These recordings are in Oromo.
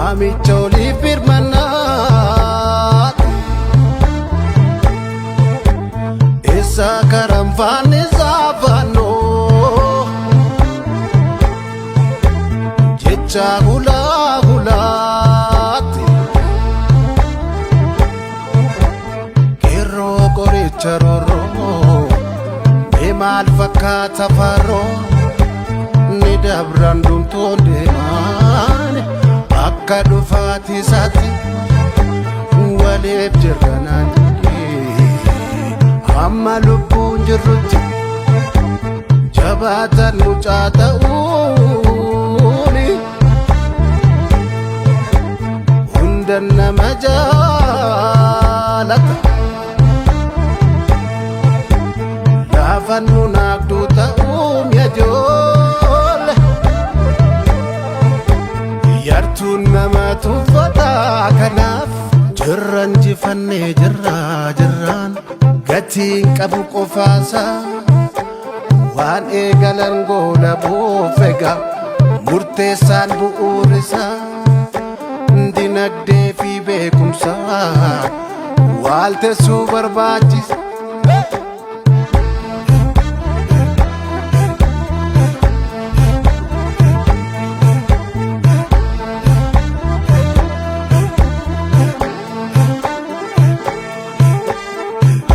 Waamicha oliif birmannaa. Eessa karan faanni saafannoo. Jecha hulaa hulaatti. Qeerroo qoricha roorroo. Mee maal fakkaata farroo. Ni dabran dhumtuun deemaan akka dhufaati isaatti waliif jirra naan jedhee hamma lubbuun jirrutti jabaatan mucaa ta'uuni hunda nama jaalata gaafa nu naagduu ta'uun yaajoolle yartuun nama tuffata kanaaf jirra injifannee jirra jirraan gatiin qabu qofaasaa waan eegalan goola buufega murteessaan bu'uurisaa dinagdee fi beekumsaa waaltessuu barbaachisa.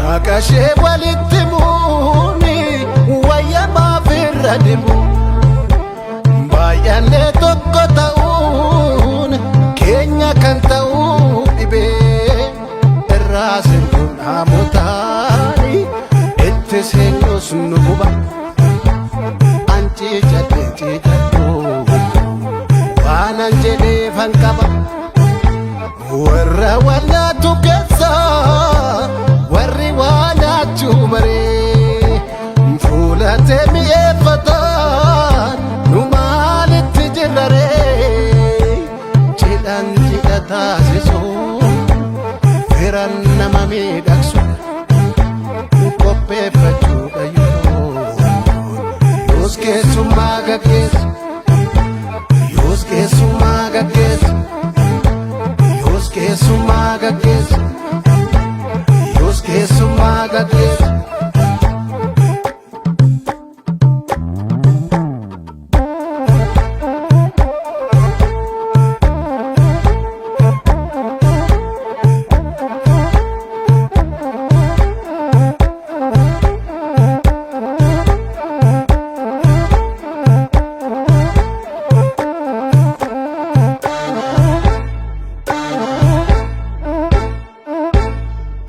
Haqa ishee walitti muuni wayya maaf irra dibu baay'annee tokko ta'uun keenya kan ta'uu dhibee irraa sirbuun dhaamotaani itti seenyus nu guba anciicadhe ciicadhu waanan jedheefan qaba warra wal nyaatu keessa warri waa nyaachuu baree fuulatee mi'eeffataan nu maalitti jirra ree cidhan cidha taasisu firan nama miidhagsu qopheeffachuudha yeroo yoos keessummaa gaggeessu yoos keessummaa gaggeessu yoos keessummaa gaggeessu yoos keessummaa gaggeessu.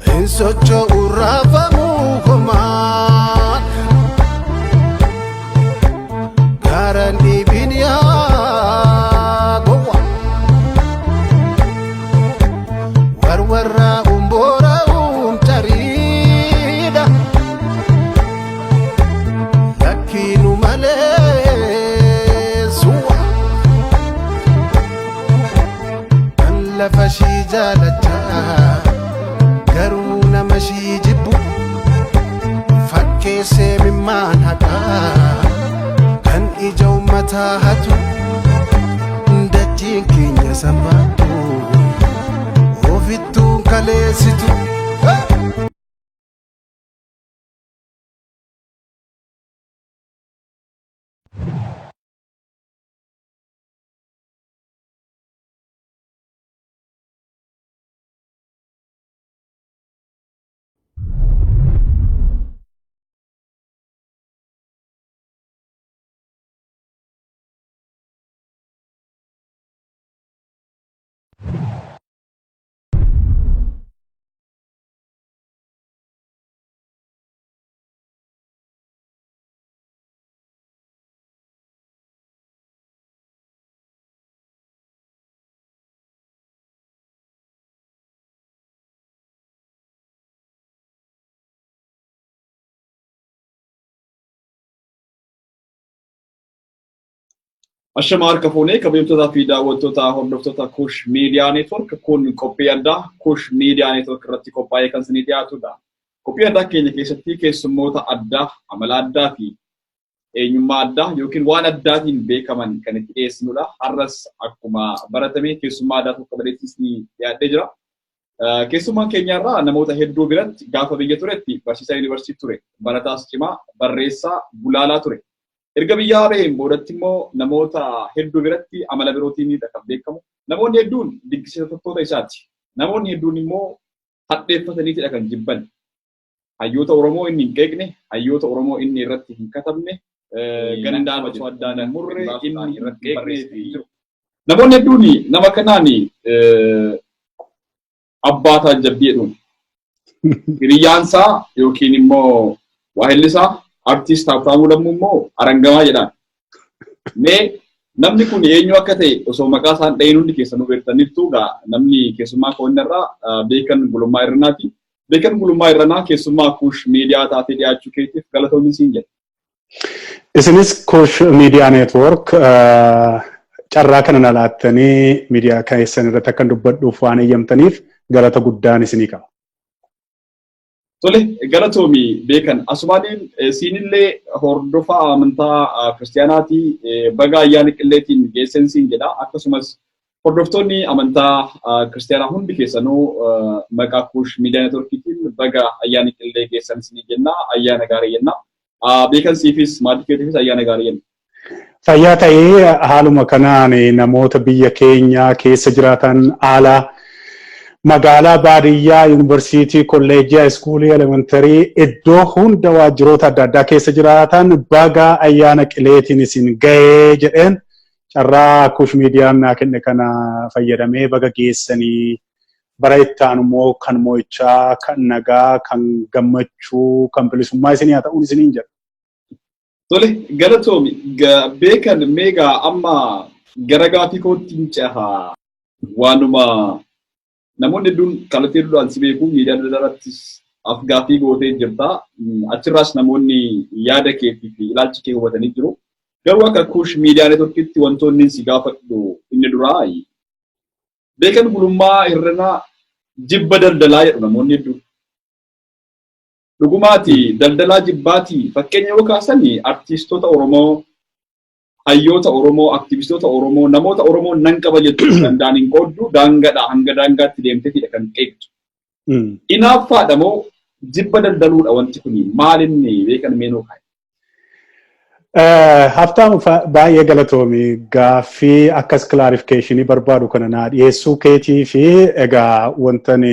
Hin socho'u raafamuu homaa gaaraan dhiibin yaa gowwa warwarraa umboora umtariidha lakkiinu malee suwa kan lafa shii jaalachaa garuu nama shii jibbu fakkeessee mimmaan haqaa kan ija ummataa hatu dachiin keenya sambaattu ofittuun kaleessitu. Ashama harka fuunee kabajamtootaa fi daawwattoota hordoftoota Kush Miidiyaa Neetwork kun qophii addaa Kush Miidiyaa Neetwork irratti qophaa'ee kan isinii dhiyaatudha. Qophii addaa keenya keessatti keessummoota addaa, amala addaa fi eenyummaa addaa yookiin waan addaatiin beekaman kan itti dhiyeessinudha. Har'as akkuma baratame keessummaa addaa tokko bareettis ni dhiyaadhee jira. Keessummaan keenyarraa namoota hedduu biratti gaafa biyya turetti barsiisaa yuunivarsiitii ture. Barataas cimaa, barreessaa, gulaalaa ture. Erga biyyaa baheen boodatti immoo namoota hedduu biratti amala birootiinidha kan beekamu. Namoonni hedduun dinqisiifattoota isaati. Namoonni hedduun immoo hadheeffataniitidha kan jibban. Hayyoota Oromoo inni hin qeeqne, hayyoota Oromoo inni irratti hin katabne, gandaan osoo addaan hin murre inni irratti qeeqnee fi namoonni hedduun nama kanaan abbaa taajjabbii jedhuun. Hiriyyaansaa yookiin immoo waahillisaa artiist Habtaamuu Lammuu immoo arangamaa jedhaan. Mee namni kun eenyu akka ta'e osoo maqaa isaan dhahin hundi keessanuu beektaniittu gaa namni keessummaa koo inni irraa Beekan Gulummaa Irranaati. Beekan Gulummaa Irranaa keessummaa Kuush Miidiyaa taatee dhiyaachuu keetiif galatoomi siin jedha. Isinis Kuush Miidiyaa Neetwoork carraa kana na laattanii miidiyaa keessan irratti akkan dubbadhuuf waan eeyyamtaniif galata guddaan isinii qaba. Tole, galatoomi Beekan. Asumaaniin siinillee hordofaa amantaa kiristaanaati. Baga ayyaana qilleetiin geessan siin jedha. Akkasumas hordoftoonni amantaa kiristaanaa hundi keessanuu maqaa Kuush Miidiyaa Neetwoorkiitiin baga ayyaana qillee geessan isinii jenna. Ayyaana gaarii jenna. Beekan siifis maatii keetiifis ayyaana gaarii jenna. Fayyaa ta'ee haaluma kanaan namoota biyya keenya keessa jiraatan haala magaalaa baadiyyaa, yuunivarsiitii, kolleejjii, haayiskuulii, elementarii iddoo hunda waajjiroota adda addaa keessa jiraatan baga ayyaana qileetiin isin ga'ee jedheen carraa Kuush Miidiyaan naa kenne kana fayyadamee baga geessanii bara itti aanu immoo kan mo'ichaa, kan nagaa, kan gammachuu, kan bilisummaa isinii haa ta'uun isiniin jedha. Tole, galatoomi. Beekan meegaa amma gara gaafii kootti hin ceha. Waanuma namoonni hedduun kallattii hedduudhaan si beeku miidiyaa adda addaa irrattis af-gaaffii gootee jirta. Achirraas namoonni yaada keetii fi ilaalcha kee hubatanii jiru. Garuu akka Kuush Miidiyaa Neetworkitti wantoonni si gaafadhu inni duraa Beekan Gulummaa Irranaa jibba daldalaa jedhu namoonni hedduun. Dhugumaati daldalaa jibbaati fakkeenya yoo kaasan artiistoota Oromoo, hayyoota Oromoo, aktivistoota Oromoo, namoota Oromoo nan qaba jettu danda'an hin qooddu daangaadhaa hanga daangaatti deemteetidha kan qeeqxu. Inaaffaadha moo jibba daldaluudha wanti kuni maal inni Beekan meenuu kaa'e? Haftaamu baay'ee galatoomi gaaffii akkas kilaarifikeeshinii barbaadu kana naa dhiyeessuu keetii fi egaa wantan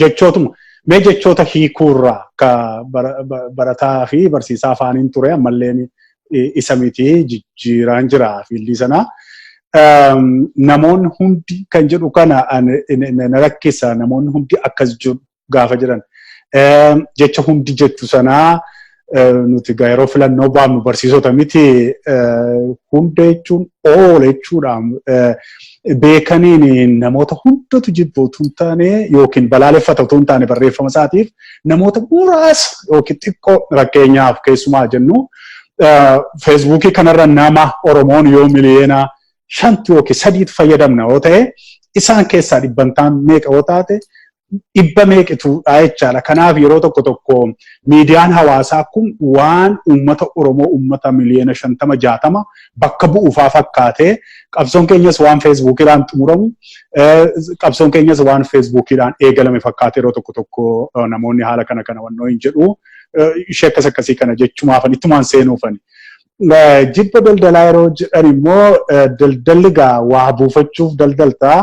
jechootuma mee jechoota hiikuurraa ka barataa fi barsiisaa afaaniin ture ammallee isa miti jijjiiraan jira fiildii sanaa. Namoonni hundi kan jedhu kana na rakkisa namoonni hundi akkas jedhu gaafa jedhan. Jecha hundi jettu sanaa nuti yeroo filannoo baafnu barsiisota miti hunda jechuun oola jechuudha. Beekaniin namoota hundatu jibbu utuu hin taane yookiin balaaleffata utuu hin taane barreeffama isaatiif namoota muraasa yookiin xiqqoo fakkeenyaaf keessumaa jennu feesbuukii kanarra nama Oromoon yoo miliyoona 5 yookiin 3tu fayyadamna yoo ta'e isaan keessaa dhibbantaan meeqa yoo taate dhibba meeqituudha jechaadha. Kanaaf yeroo tokko tokko miidiyaan hawaasaa kun waan uummata Oromoo uummata miliyoona 50 60 bakka bu'uufaa fakkaatee qabsoon keenyas waan feesbuukiidhaan xumuramu qabsoon keenyas waan feesbuukiidhaan eegalame fakkaatee yeroo tokko tokko namoonni haala kana kana wannoo hin jedhu ishee akkas akkasii kana jechumaafan ittumaan seenuufani. Jibba daldalaa yeroo jedhan immoo daldalli gaa waa buufachuuf daldaltaa.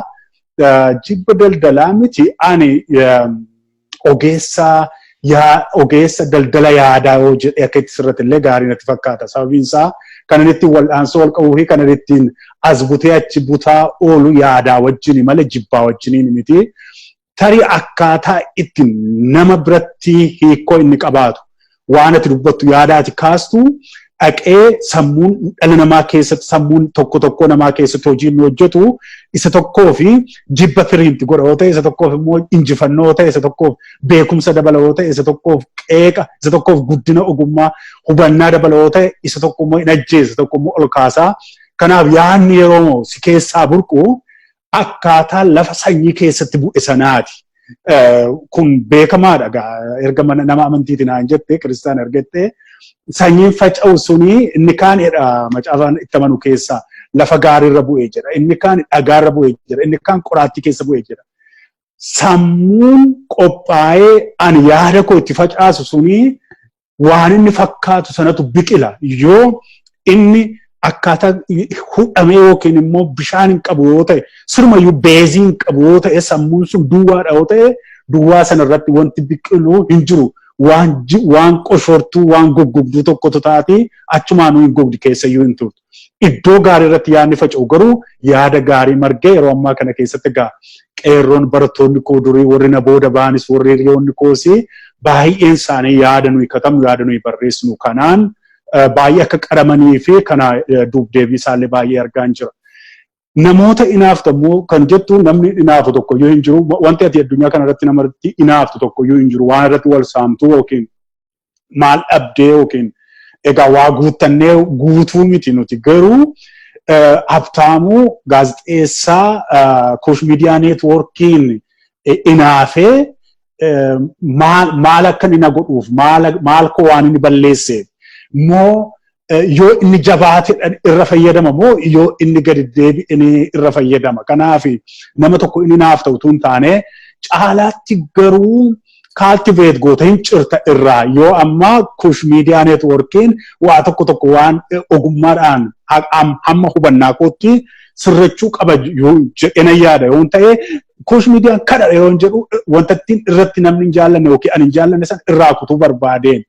Jibba daldalaa miti ani ogeessa yaa ogeessa daldala yaadaa yoo jedhe akka itti sirrate illee gaarii natti fakkaata. Sababiin isaa kan inni ittiin wal'aansoo wal qabuu fi kan inni ittiin as butee achi butaa oolu yaadaa wajjin malee jibbaa wajjiniin miti. Tarii akkaataa itti nama biratti hiikoo inni qabaatu waan ati dubbattu yaada ati kaastu dhaqee sammuun dhala namaa keessatti sammuun tokko tokko namaa keessatti hojii inni hojjetu isa tokkoo fi jibba firiinti godha yoo ta'e isa tokkoof immoo injifannoo yoo ta'e isa tokkoof beekumsa dabala yoo ta'e isa tokkoof qeeqa isa tokkoof guddina ogummaa hubannaa dabala yoo ta'e isa tokko immoo hin ajjeesa isa tokko immoo ol kaasaa. Kanaaf yaadni yeroo si keessaa burqu akkaataa lafa sanyii keessatti bu'e sanaati. Kun beekamaadha. Erga nama amantiitiin naan jette kiristaana ergette Sanyiin faca'u suni inni kaanidha macaafaan itti amanu keessaa lafa gaariirra bu'ee jira. Inni kaan dhagaarra bu'ee jira. Inni kaan qoraattii keessa bu'ee jira. Sammuun qophaa'ee ani yaada koo itti facaasu suni waan inni fakkaatu sanatu biqila. Yoo inni akkaataa hudhamee yookiin immoo bishaan hin qabu yoo ta'e, sirumayyuu base hin qabu yoo ta'e, sammuun sun duwwaadha yoo ta'e, duwwaa sana irratti wanti biqilu hin jiru. Waan qoshortuu, waan goggogduu tokkotu taati, achumaanuu hin gogdi, keessayyuu hin turtu. Iddoo gaarii irratti yaadni faca'u garuu yaada gaarii margee yeroo ammaa kana keessatti egaa qeerroon barattoonni koo durii, warri na booda ba'anis, warri hiriyoonni koosii baay'een isaanii yaada nuyi katabnu, yaada nuyi barreessinu kanaan baay'ee akka qaramanii fi kana duub-deebii isaallee baay'ee argaa jira. Namoota inaaftu immoo kan jettu, namni inaafu tokko iyyuu hin jiru. Wanti ati addunyaa kana irratti namatti inaaftu tokko iyyuu hin jiru. Waan irratti wal saamtu yookiin maal dhabdee yookiin egaa waa guuttannee guutuu miti. Nuti garuu Habtaamuu gaazexeessaa Kuush Miidiyaa Neetwoorkiin inaafee maal akka inni na godhuuf, maal koo waan inni balleesseef moo, yoo inni jabaate irra fayyadama moo yoo inni gadi deebi'e irra fayyadama? Kanaaf nama tokko inni naaf ta'u tun taane caalaatti garuu cultivate goota hin cirta irraa. Yoo amma Kuush Miidiyaa Neetwoorkiin waa tokko tokko waan ogummaadhaan hamma hubannaa kootti sirrachuu qaba jedhee yaada yoo ta'e, Kuush Miidiyaan kadha yeroo jedhu wanta ittiin irratti namni hin jaallanne yookiin ani hin jaallanne san irraa kutuu barbaadeen.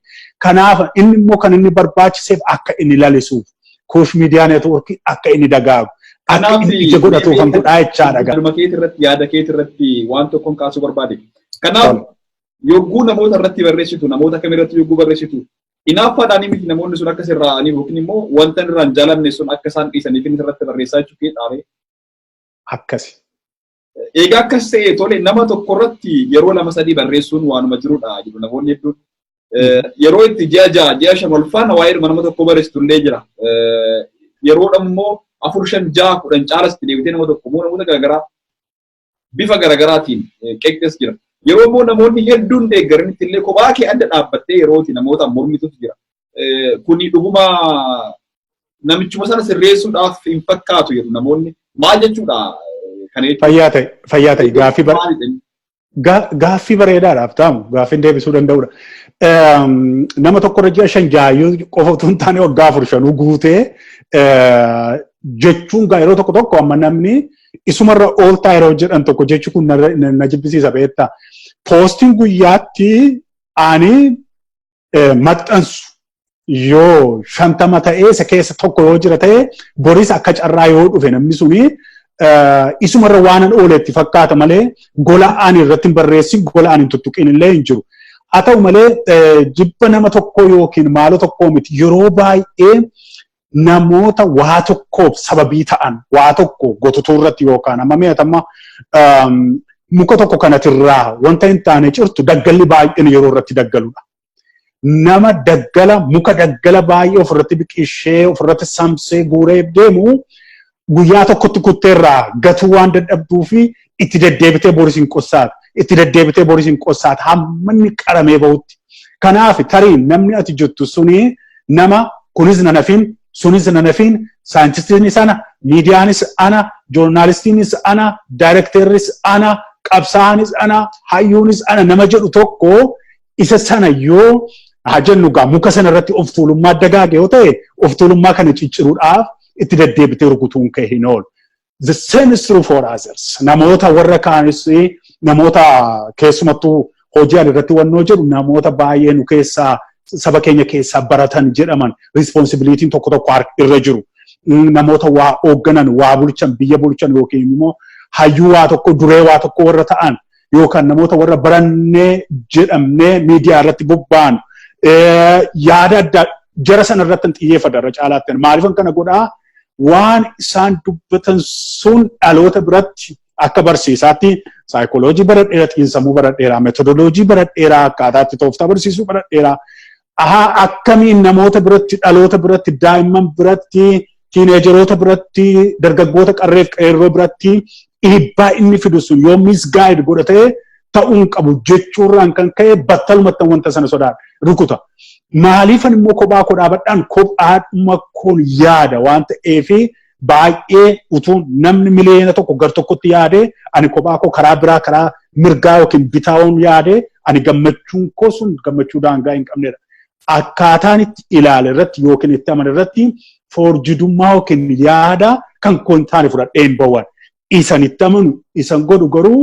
Kanaaf inni immoo kan inni barbaachiseef akka inni lalisuuf, Kuush Miidiyaa Neetwoorkii akka inni dagaagu, akka inni ija godhatuuf kan godhaa jechaadha. Yaaduma keeti irratti, yaada keeti irratti waan tokkoon kaasuu barbaade. Kanaaf yogguu namoota irratti barreessitu, namoota kamirratti yogguu barreessitu, inaaffaadhaan miti namoonni sun akka sirraa'aniif yookiin immoo wanta irraa hin jaalanne sun akka isaan dhiisaniif inni irratti barreessaa jechuu kee dhaabee. Akkasi. Egaa akkas ta'e, tole, nama tokko irratti yeroo lama sadii barreessuun waanuma jirudha jedhu namoonni hedduun. Yeroo itti ji'a 6, ji'a 5 ol faana waa'ee nama tokko barreessitu illee jira. Yeroo immoo afur, shan, ja'a, 10 caalas itti deebitee nama tokko immoo namoota garaagaraa bifa garaagaraatiin qeeqxes jira. Yeroo immoo namoonni hedduun deeggaranitti illee kophaa kee adda dhaabbattee yeroo namoota mormitutu jira. Kuni dhuguma namichuma sana sirreessuudhaaf hin fakkaatu jedhu namoonni. Maal jechuudha kana jechuudha? Fayyaa ta'e, gaaffii bareedaadhaaf ta'amu gaaffiin deebisuu danda'udha. Nama tokkorra ji'a 5 jaayyuu qofa utuu hin taane waggaa 4 shanuu guutee jechuun yeroo tokko tokko amma namni isumarra ooltaa yeroo jedhan tokko jechi kun na jibbisiisa, beektaa. Poostiin guyyaatti ani maxxansu yoo 50 ta'ee, isa keessa tokko yoo jira ta'e, boris akka carraa yoo dhufe namni suni isumarra waan an ooletti fakkaata malee gola ani irratti hin barreessin, gola ani hin tuttuqin illee hin jiru. Haa ta'u malee jibba nama tokkoo yookiin maaloo tokkoo miti. Yeroo baay'ee namoota waa tokkoof sababii ta'an, waa tokko gototuu irratti yookaan amma mi'atamma muka tokko kanatirraa wanta hin taane cirtu, daggalli baay'een yeroo irratti daggaludha. Nama daggala, muka daggala baay'ee ofirratti biqilchee, ofirratti samsee guuree deemu guyyaa tokkotti kutteerraa gatuu waan dadhabduu fi itti deddeebitee boris hin qossaata. Itti deddeebitee boris hin qossaata hamma inni qaramee bahutti. Kanaaf tarii namni ati jettu suni nama kunis nan hafin, sunis nan hafin, saayintistiinis ana, miidiyaanis ana, joornaalistiinis ana, daayirekteerris ana, qabsaa'anis ana, hayyuunis ana nama jedhu tokko isa sana yoo haa jennu gaa muka sana irratti of tuulummaa dagaage yoo ta'e, of tuulummaa kana cicciruudhaaf itti deddeebitee rukutuun kee hin oolu. The same is true for others. Namoota warra kaanis, namoota keessumattuu hojii ani irratti wannoo jedhu, namoota baay'ee nu keessaa, saba keenya keessaa baratan jedhaman, responsibilityn tokko tokko irra jiru. Namoota waa hoogganan, waa bulchan, biyya bulchan yookiin immoo hayyuu waa tokko, duree waa tokko warra ta'an yookaan namoota warra barannee jedhamnee miidiyaa irratti bobba'an, yaada addaa jara sana irratti hin xiyyeeffadha irra caalaatti. Maaliifan kana godhaa? Waan isaan dubbatan sun dhaloota biratti akka barsiisaatti saayikooloojii baradheera, xiinsammuu baradheera, metodoloojii baradheera, akkaataatti tooftaa barsiisuu baradheera. Ahaa, akkamiin namoota biratti, dhaloota biratti, daa'imman biratti, tiineejeroota biratti, dargaggoota qarreef qeerroo biratti dhiibbaa inni fidu sun yoo misguide godhatee ta'uu hin qabu jechuurraan kan ka'e battalumatti wanta sana sodaadha rukuta. Maaliifan immoo kophaa koo dhaabadhaan kophaadhuma kun yaada waan ta'eef baay'ee utuu namni 1 miliyoona gar tokkotti yaade ani kophaa koo karaa biraa karaa mirgaa yookiin bitaa'uun yaade ani gammachuun koo sun gammachuu daangaa hin qabnedha. Akkaataan itti ilaale irratti yookiin itti amane irratti forjidummaa yookiin yaada kan koo hin taane fudhadhee hin bawwan. Isan itti amanu, isan godhu garuu,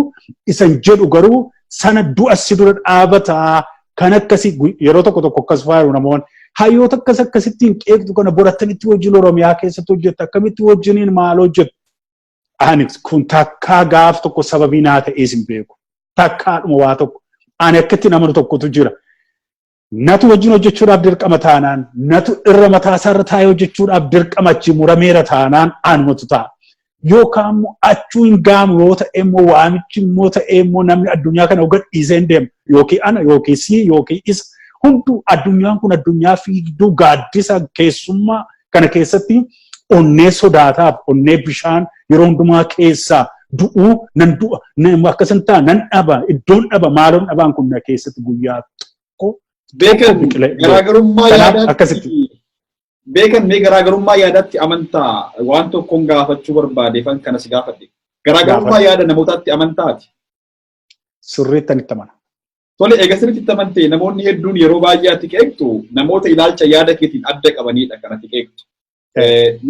isan jedhu garuu sana du'a si dura dhaabataa kan akkasii yeroo tokko tokko akkas faayiru namoonni hayyoota akkas akkasittiin qeeqxu kana borattanitti wajjin Oromiyaa keessatti hojjetta, akkamitti wajjiniin maal hojjettu? Ani kun takkaa gaaf tokko sababii naa ta'ees hin beeku. Takkaadhuma waa tokko. Ani akkatti amanu tokkotu jira. Natu wajjin hojjechuudhaaf dirqama taanaan, natu irra mataa isaarra taa'ee hojjechuudhaaf dirqama achi murameera taanaan anumatu ta'a. Yookaan immoo achuu hin gaamu yoo ta'e immoo waamichi immoo ta'e immoo namni addunyaa kana gadhiisee hin deemu. Yookiin ana yookiin si yookiin isa. Hunduu addunyaan kun addunyaa fiigduu gaaddisa keessummaa kana keessatti onnee sodaataaf onnee bishaan yeroo hundumaa keessaa du'uu nan du'a akkasin ta'a nan dhaba iddoon dhaba maaloon dhabaan kun na keessatti guyyaa tokko. Beekan, garaagarummaa yaadaatti beekan mee garaagarummaa yaadaatti amantaa waan tokkoon gaafachuu barbaadeefan kana si gaafadhe. Garaagarummaa yaada namootaatti amantaati. Sirriitti itti amana. Tole, egaa sirriitti itti amantee namoonni hedduun yeroo baay'ee ati qeeqxu namoota ilaalcha yaada keetiin adda qabanidha kan ati qeeqxu.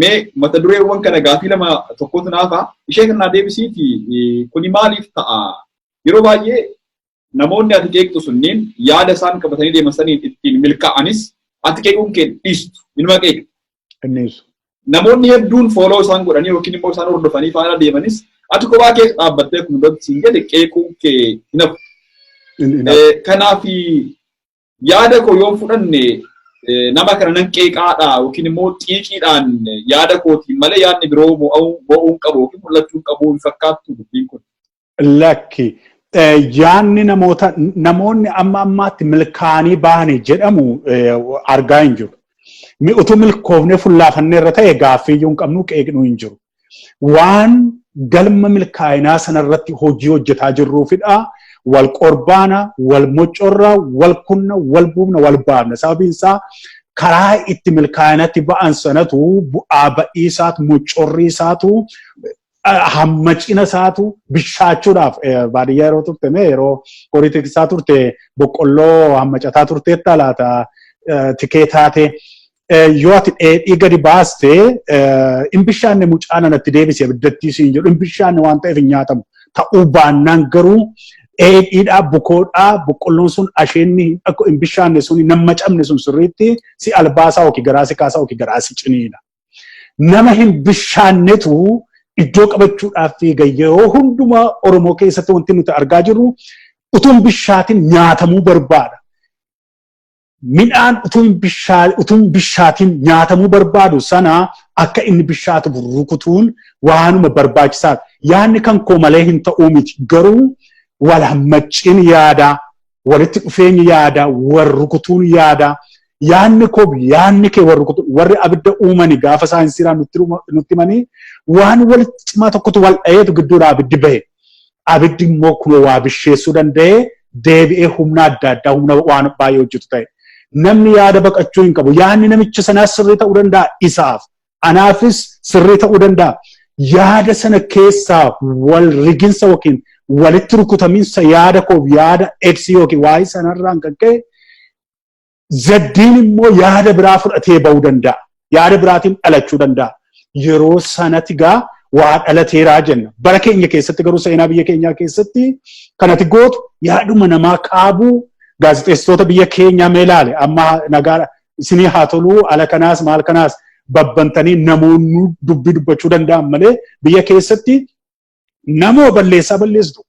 Mee mata dureewwan kana gaafii lama tokkotu naafa ishee kanaa deebisiiti, kuni maaliif ta'a? Yeroo baay'ee namoonni ati qeeqxu sunniin yaada isaan qabatanii deeman saniin ittiin milkaa'anis ati qeequun kee dhiistu inuma qeeqxu. Innisu. Namoonni hedduun follow isaan godhanii yookiin immoo isaan hordofanii faana deemanis ati kophaa kee dhaabbattee akkuma duratti siin jedhe qeequun kee hin hafu. Kanaaf yaada koo yoo fudhanne nama kana nan qeeqaadha yookiin immoo xiiqiidhaan yaada kootiin malee yaadni biroo mo'uu hin qabu yookiin mul'achuu hin qabu hin fakkaattu dubbiin kun. Lakki, yaadni namoota namoonni amma ammaatti milkaanii bahanii jedhamu argaa hin jiru. Utuu milkoofnee fullaafannee irra ta'e gaaffii iyyuu hin qabnu, qeeqnuu hin jiru. Waan galma milkaa'inaa sanarratti hojii hojjetaa jirruufidha. Wal qorbaana, wal mocorra, wal kunna, wal buufna, wal baafna. Sababiin isaa karaa itti milkaa'inatti ba'an sanatu bu'aa ba'ii isaatu, mocorrii isaatu, hammacina isaatu bishaachuudhaaf. Baadiyyaa yeroo turte mee yeroo horii tiksaa turte boqqolloo hammacataa turteetta laata tikee taate yoo ati dheedhii gadi baaste hin bishaanne, mucaa nanatti deebise abiddattii siin jedhu, hin bishaanne waan ta'eef hin nyaatamu. Ta'uu baannaan garuu dheedhiidhaa bukoodhaa boqqolloon sun asheenni hin bishaanne sun nama cabne sun sirriitti si albaasaa yookiin garaa si kaasaa yookiin garaa si ciniina. Nama hin bishaannetu iddoo qabachuudhaaf fiiga. Yeroo hundumaa Oromoo keessatti wanti nuti argaa jirru utuu hin bishaatin nyaatamuu barbaada. Midhaan utuu hin bishaatin nyaatamuu barbaadu sana akka inni bishaatu rukutuun waanuma barbaachisaadha. Yaadni kan koo malee hin ta'uu miti. Garuu wal hammacciin yaadaa, walitti dhufeenyi yaadaa, wal rukutuun yaadaa, yaadni koo yaadni kee wal rukutu warri abidda uumani gaafa saayinsiidhaan nutti himanii waan walitti cimaa tokkotu wal dhaheetu gidduudhaa abiddi bahe. Abiddi immoo kunoo waa bisheessuu danda'ee deebi'ee humna adda addaa humna waan baay'ee hojjetu ta'e. Namni yaada baqachuu hin qabu. Yaadni namicha sanaas sirrii ta'uu danda'a isaaf. Anaafis sirrii ta'uu danda'a. Yaada sana keessaa wal riginsa yookiin walitti rukutaminsa yaada koof yaada X yookiin Y sanarraan kan ka'e Zeddiin immoo yaada biraa fudhatee ba'uu danda'a. Yaada biraatiin dhalachuu danda'a. Yeroo sanatti gaa waa dhalateeraa jenna. Bara keenya keessatti garuu seenaa biyya keenyaa keessatti kanati gootu yaaduma namaa kaabuu gaazexeessitoota biyya keenyaa mee ilaale. Amma nagaa isinii haa toluu, ala kanaas maal kanaas babbantanii namoonni dubbii dubbachuu danda'an malee biyya keessatti nama balleessaa balleessu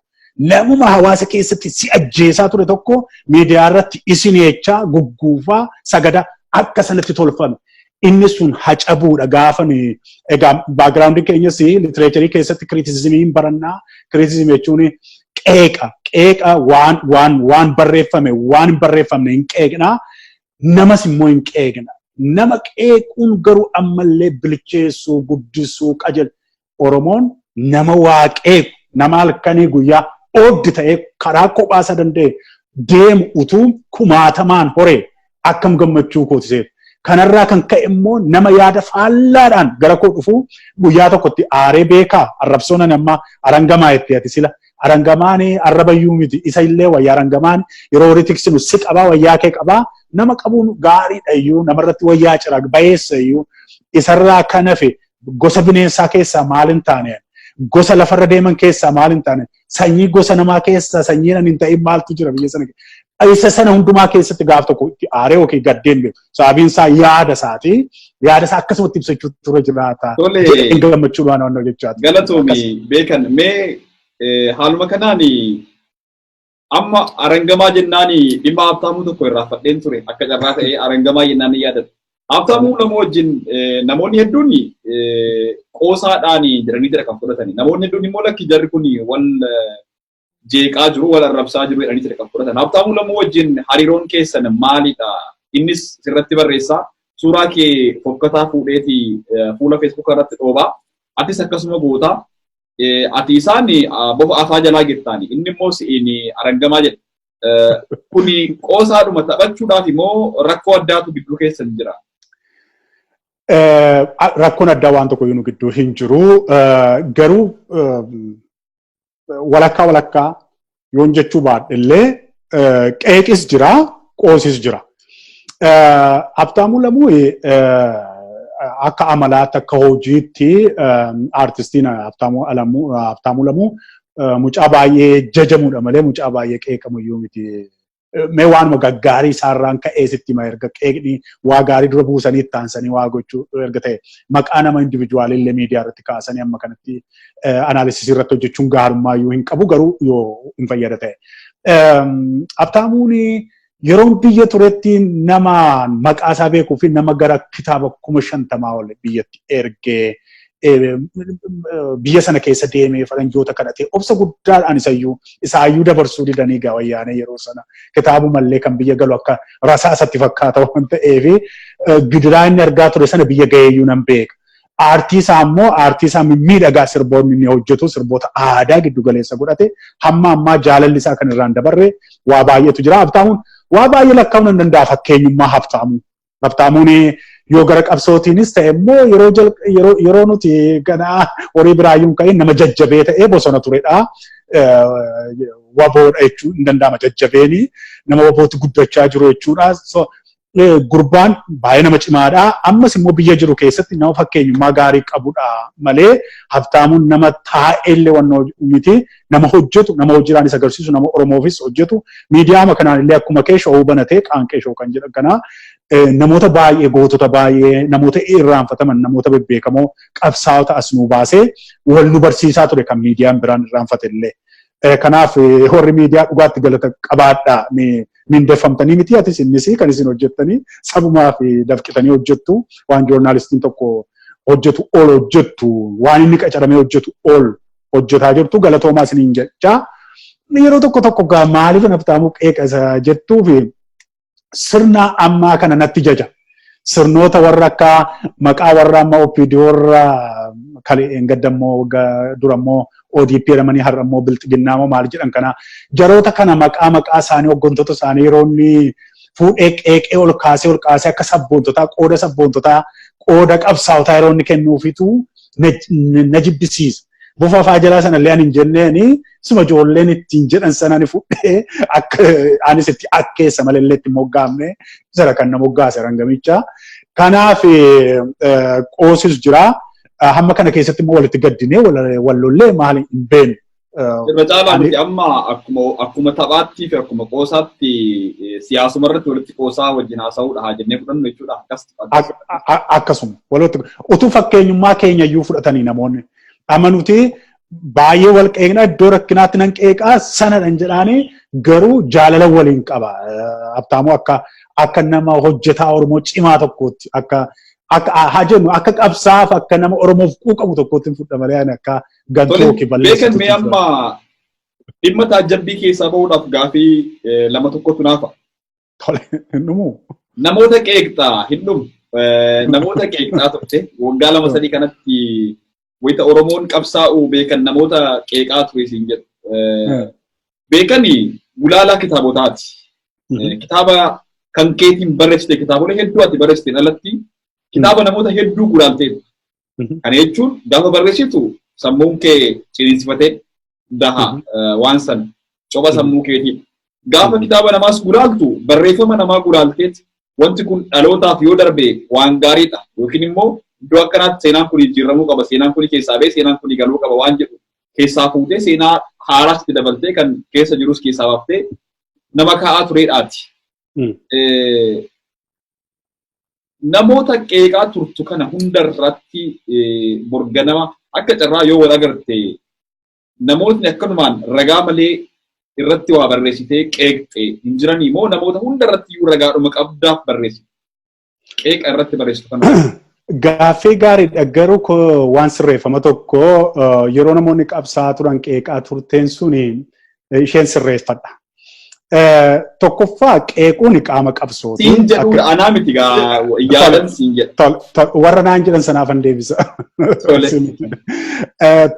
namuma hawaasa keessatti si ajjeesaa ture tokko miidiyaa irratti isin jechaa gugguufaa sagada akka sanatti tolfame. Inni sun hacabuudha gaafa egaa background keenyas literature keessatti criticism barannaa. Criticism jechuun qeeqa, qeeqa waan barreeffame waan hin barreeffamne hin qeeqnaa, namas immoo hin qeeqna. Nama qeequun garuu ammallee bilcheessuu, guddisuu, qajeel Oromoon nama waa qeequ, nama halkanii guyyaa ooddi ta'ee karaa kophaa isa danda'e deemu utuu kumaatamaan horee Akkam gammachuu kooti seetu. Kanarraa kan ka'e immoo nama yaada faallaadhaan gara koo dhufu guyyaa tokkotti aaree beekaa arrabsoon ani amma arangamaa itti ati sila arangamaan arrabayyuu miti isa illee wayyaa arangamaan yeroo horii tiksinu si qabaa wayyaa kee qabaa nama qabuun gaariidha iyyuu namarratti wayyaa cira bayeessa iyyuu isarraa kan hafe gosa bineensaa keessaa maal hin taane gosa lafarra deeman keessaa maal hin taane sanyii gosa namaa keessaa sanyiin ani hin ta'in maaltu jira biyya sana isa sana hundumaa keessatti gaaf tokko itti aaree yookiin gaddeen beeku. Sababiin isaa yaada isaati. Yaada isaa akkasumatti ibsachuu ture jiraata. Tole. Gammachuudhaan waan hojjechaati. Galatoomi Beekan, mee haaluma kanaan amma arangamaa jennaan dhimma Habtaamuu tokko irraa fadheen ture akka carraa ta'ee arangamaa jennaan ni yaadatu. Habtaamuu nama wajjin namoonni hedduun qoosaadhaan jedhanii jira kan fudhatani. Namoonni hedduun immoo lakki jarri kun wal jeeqaa jiru, wal arrabsaa jiru jedhanii jira kan fudhatan. Habtaamuu Lamuu wajjin hariiroon keessan maalidha? Innis sirratti barreessaa. Suuraa kee fokkataa fuudheeti fuula Facebook irratti dhoobaa. Atis akkasuma gootaa. Ati isaan bofa afaa jalaa jirtaani. Inni immoo si'iin arangamaa jedha. Kuni qoosaadhuma taphachuudhaaf immoo rakkoo addaatu gidduu keessan jira? Rakkoon addaa waan tokko nu gidduu hin jiru. Garuu walakkaa walakkaa yoon jechuu baadhe illee qeeqis jira, qoosis jira. Habtaamuu Lamuu akka amalaatti akka hojiitti aartistiin Habtaamuu Lamuu mucaa baay'ee jajamudha malee mucaa baay'ee qeeqamu iyyuu miti. Mee waanuma gaggaarii isaarraan ka'ee sitti hima erga qeeqni waa gaarii dura buusanii itti aansanii waa gochuu erga ta'e maqaa nama individual illee miidiyaa irratti kaasanii amma kanatti analysis irratti hojjechuun gaarummaa iyyuu hin qabu garuu yoo hin fayyada ta'e. Habtaamuun yeroon biyya turetti nama maqaa isaa beekuu fi nama gara kitaaba 50,000 ol biyyatti ergee biyya sana keessa deemee faranjoota kadhatee obsa guddaadhaan isaayyuu dabarsuu didanii gaa wayyaanee yeroo sana kitaabumallee kan biyya galu akka rasaasatti fakkaata waan ta'eef gidiraa inni argaa ture sana biyya ga'eeyyuu nan beeka. Aartii isaa immoo aartii isaa mimmiidhagaa sirboonni inni hojjetu sirboota aadaa giddu galeessa godhate hamma ammaa jaalalli isaa kan irraan dabarre waa baay'eetu jira. Habtaamuun waa baay'ee lakkaa'uu nan danda'a fakkeenyummaa Habtaamuu. Habtaamuun yoo gara qabsootiinis ta'e immoo yeroo nuti ganaa horii biraayyuu hin ka'in nama jajjabee ta'ee bosona turedha. Waboodha jechuun hin danda'ama jajjabeeni nama wabooti guddachaa jiru jechuudha. So, gurbaan baay'ee nama cimaadha. Ammas immoo biyya jiru keessatti nama fakkeenyummaa gaarii qabudha malee Habtaamuun nama taa'ellee wannoo miti. Nama hojjetu, nama hojiidhaanis agarsiisu, nama Oromoofis hojjetu. Miidiyaa kanaan illee akkuma kee showuu banatee qaanqee show kan jedhan kana namoota baay'ee gootota baay'ee namoota irraanfataman namoota bebbeekamoo qabsaa'ota as nu baasee wal nu barsiisaa ture kan miidiyaan biraan irraanfate illee. Kanaaf warri miidiyaa dhugaatti galata qabaadha. Mindeeffamtanii miti atis innis kan isin hojjettanii sabumaa fi dafqitanii hojjettu waan joornaalistiin tokko hojjetu ol hojjettu waan inni qacaramee hojjetu ol hojjetaa jirtu galatoomaa isiniin jechaa. Yeroo tokko tokko gaa maaliif Habtaamuu qeeqa isa jettuu fi sirna ammaa kana natti jaja. Sirnoota warra akka maqaa warra amma OPD warra kalee gadda immoo dura immoo ODP jedhamanii har'a immoo bilxiginnaa moo maal jedhan kana jaroota kana maqaa isaanii hooggantoota isaanii yeroo inni fuudhee qeeqee ol kaasee akka sabboontotaa qooda sabboontotaa qooda qabsaa'otaa yeroo inni kennuufitu na jibbisiisa. Bofa afaa jalaa sanallee ani hin jenneeni suma ijoolleen ittiin jedhan sana ani fuudhee akka anis itti akkeessa malee illee itti moggaafne sana kan na moggaase rangamicha. Kanaaf qoosis jira. Hamma kana keessatti immoo walitti gaddinee wal lollee maali hin beeknu. Irra caalaa nuti amma akkuma taphaattii fi akkuma qoosaatti siyaasuma irratti walitti qoosaa wajjin haasa'uudha haa jennee fudhannu jechuudha. Akkasuma walitti utuu fakkeenyummaa keenya iyyuu fudhatanii namoonni. Amma nuti baay'ee wal qeeqna iddoo rakkinaatti nan qeeqaa sanadhan jedhaanii garuu jaalala waliin qaba. Habtaamuu akka nama hojjetaa Oromoo cimaa tokkootti akka akka haa jennu akka qabsaaf akka nama Oromoof quuqamu tokkootti hin fudha malee ani akka gantuu yookiin balleessitu. Beekan, mee amma dhimma taajjabbii keessaa bahuudhaaf gaafii lama tokkotu naafa. Tole, hin dhumu. Namoota qeeqxaa hin dhumu. Namoota qeeqxaa turte waggaa 2-3 kanatti wayita Oromoon qabsaa'uu Beekan namoota qeeqaa ture siin jedhu. Beekani gulaalaa kitaabotaati. Kitaaba Kan keetiin barreessite, kitaabolee hedduu ati barreessiteen alatti kitaaba namoota hedduu gulaalteetu. Kana jechuun gaafa barreessitu sammuun kee ciniinsifatee daha, waan sana copha sammuu keetii. Gaafa kitaaba namaas gulaaltu barreeffama namaa gulaalteet wanti kun dhalootaaf yoo darbe waan gaariidha, yookiin immoo iddoo akkanaatti seenaan kun jijjiiramuu qaba, seenaan kun keessaa ba'ee seenaan kun galuu qaba waan jedhu keessaa fuutee, seenaa haaraas itti dabaltee, kan keessa jirus keessaa baaftee nama kaa'aa tureedhaati. Namoota qeeqaa turtu kana hundarratti borganama akka carraa yoo wal agarte, namootni akkanumaan ragaa malee irratti waa barreessitee qeeqxe hin jiranii moo namoota hundarratti iyyuu ragaadhuma qabdaaf barreessite? Qeeqa irratti barreessitu kana. Gaaffii gaariidha, garuu waan sirreeffama tokko, yeroo namoonni qabsaa'aa turan qeeqaa turteen suni isheen sirreeffadha. Tokkoffaa, qeequun qaama qabsooti. Siin jedhuudha, anaa miti gaa, yaadan siin jedha. Warra naan jedhan sanaaf an deebisa.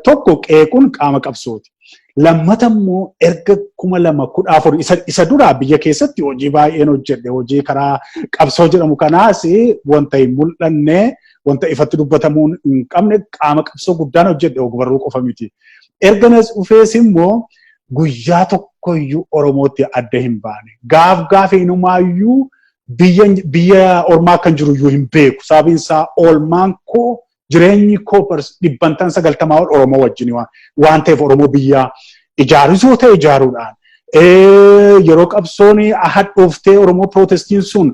Tokko, qeequun qaama qabsooti. Lammata immoo erga 2014 isa duraa biyya keessatti hojii baay'een hojjedhe. Hojii karaa qabsoo jedhamu kanaas wanta hin mul'anne, wanta ifatti dubbatamuu hin qabne, qaama qabsoo guddaan hojjedhe, ogbarruu qofa miti. Erga nas dhufees immoo guyyaa tokkoyyuu Oromootti adda hin baane. Gaaf gaafa inumaayyuu biyya ormaa kan jiru iyyuu hin beeku. Sababiin isaa oolmaan koo, jireenyi koo 90% ol Oromoo wajjin waan ta'eef, Oromoo biyya ijaarisoo ta'e ijaaruudhaan, yeroo qabsoon hadhooftee Oromoo protestiin sun,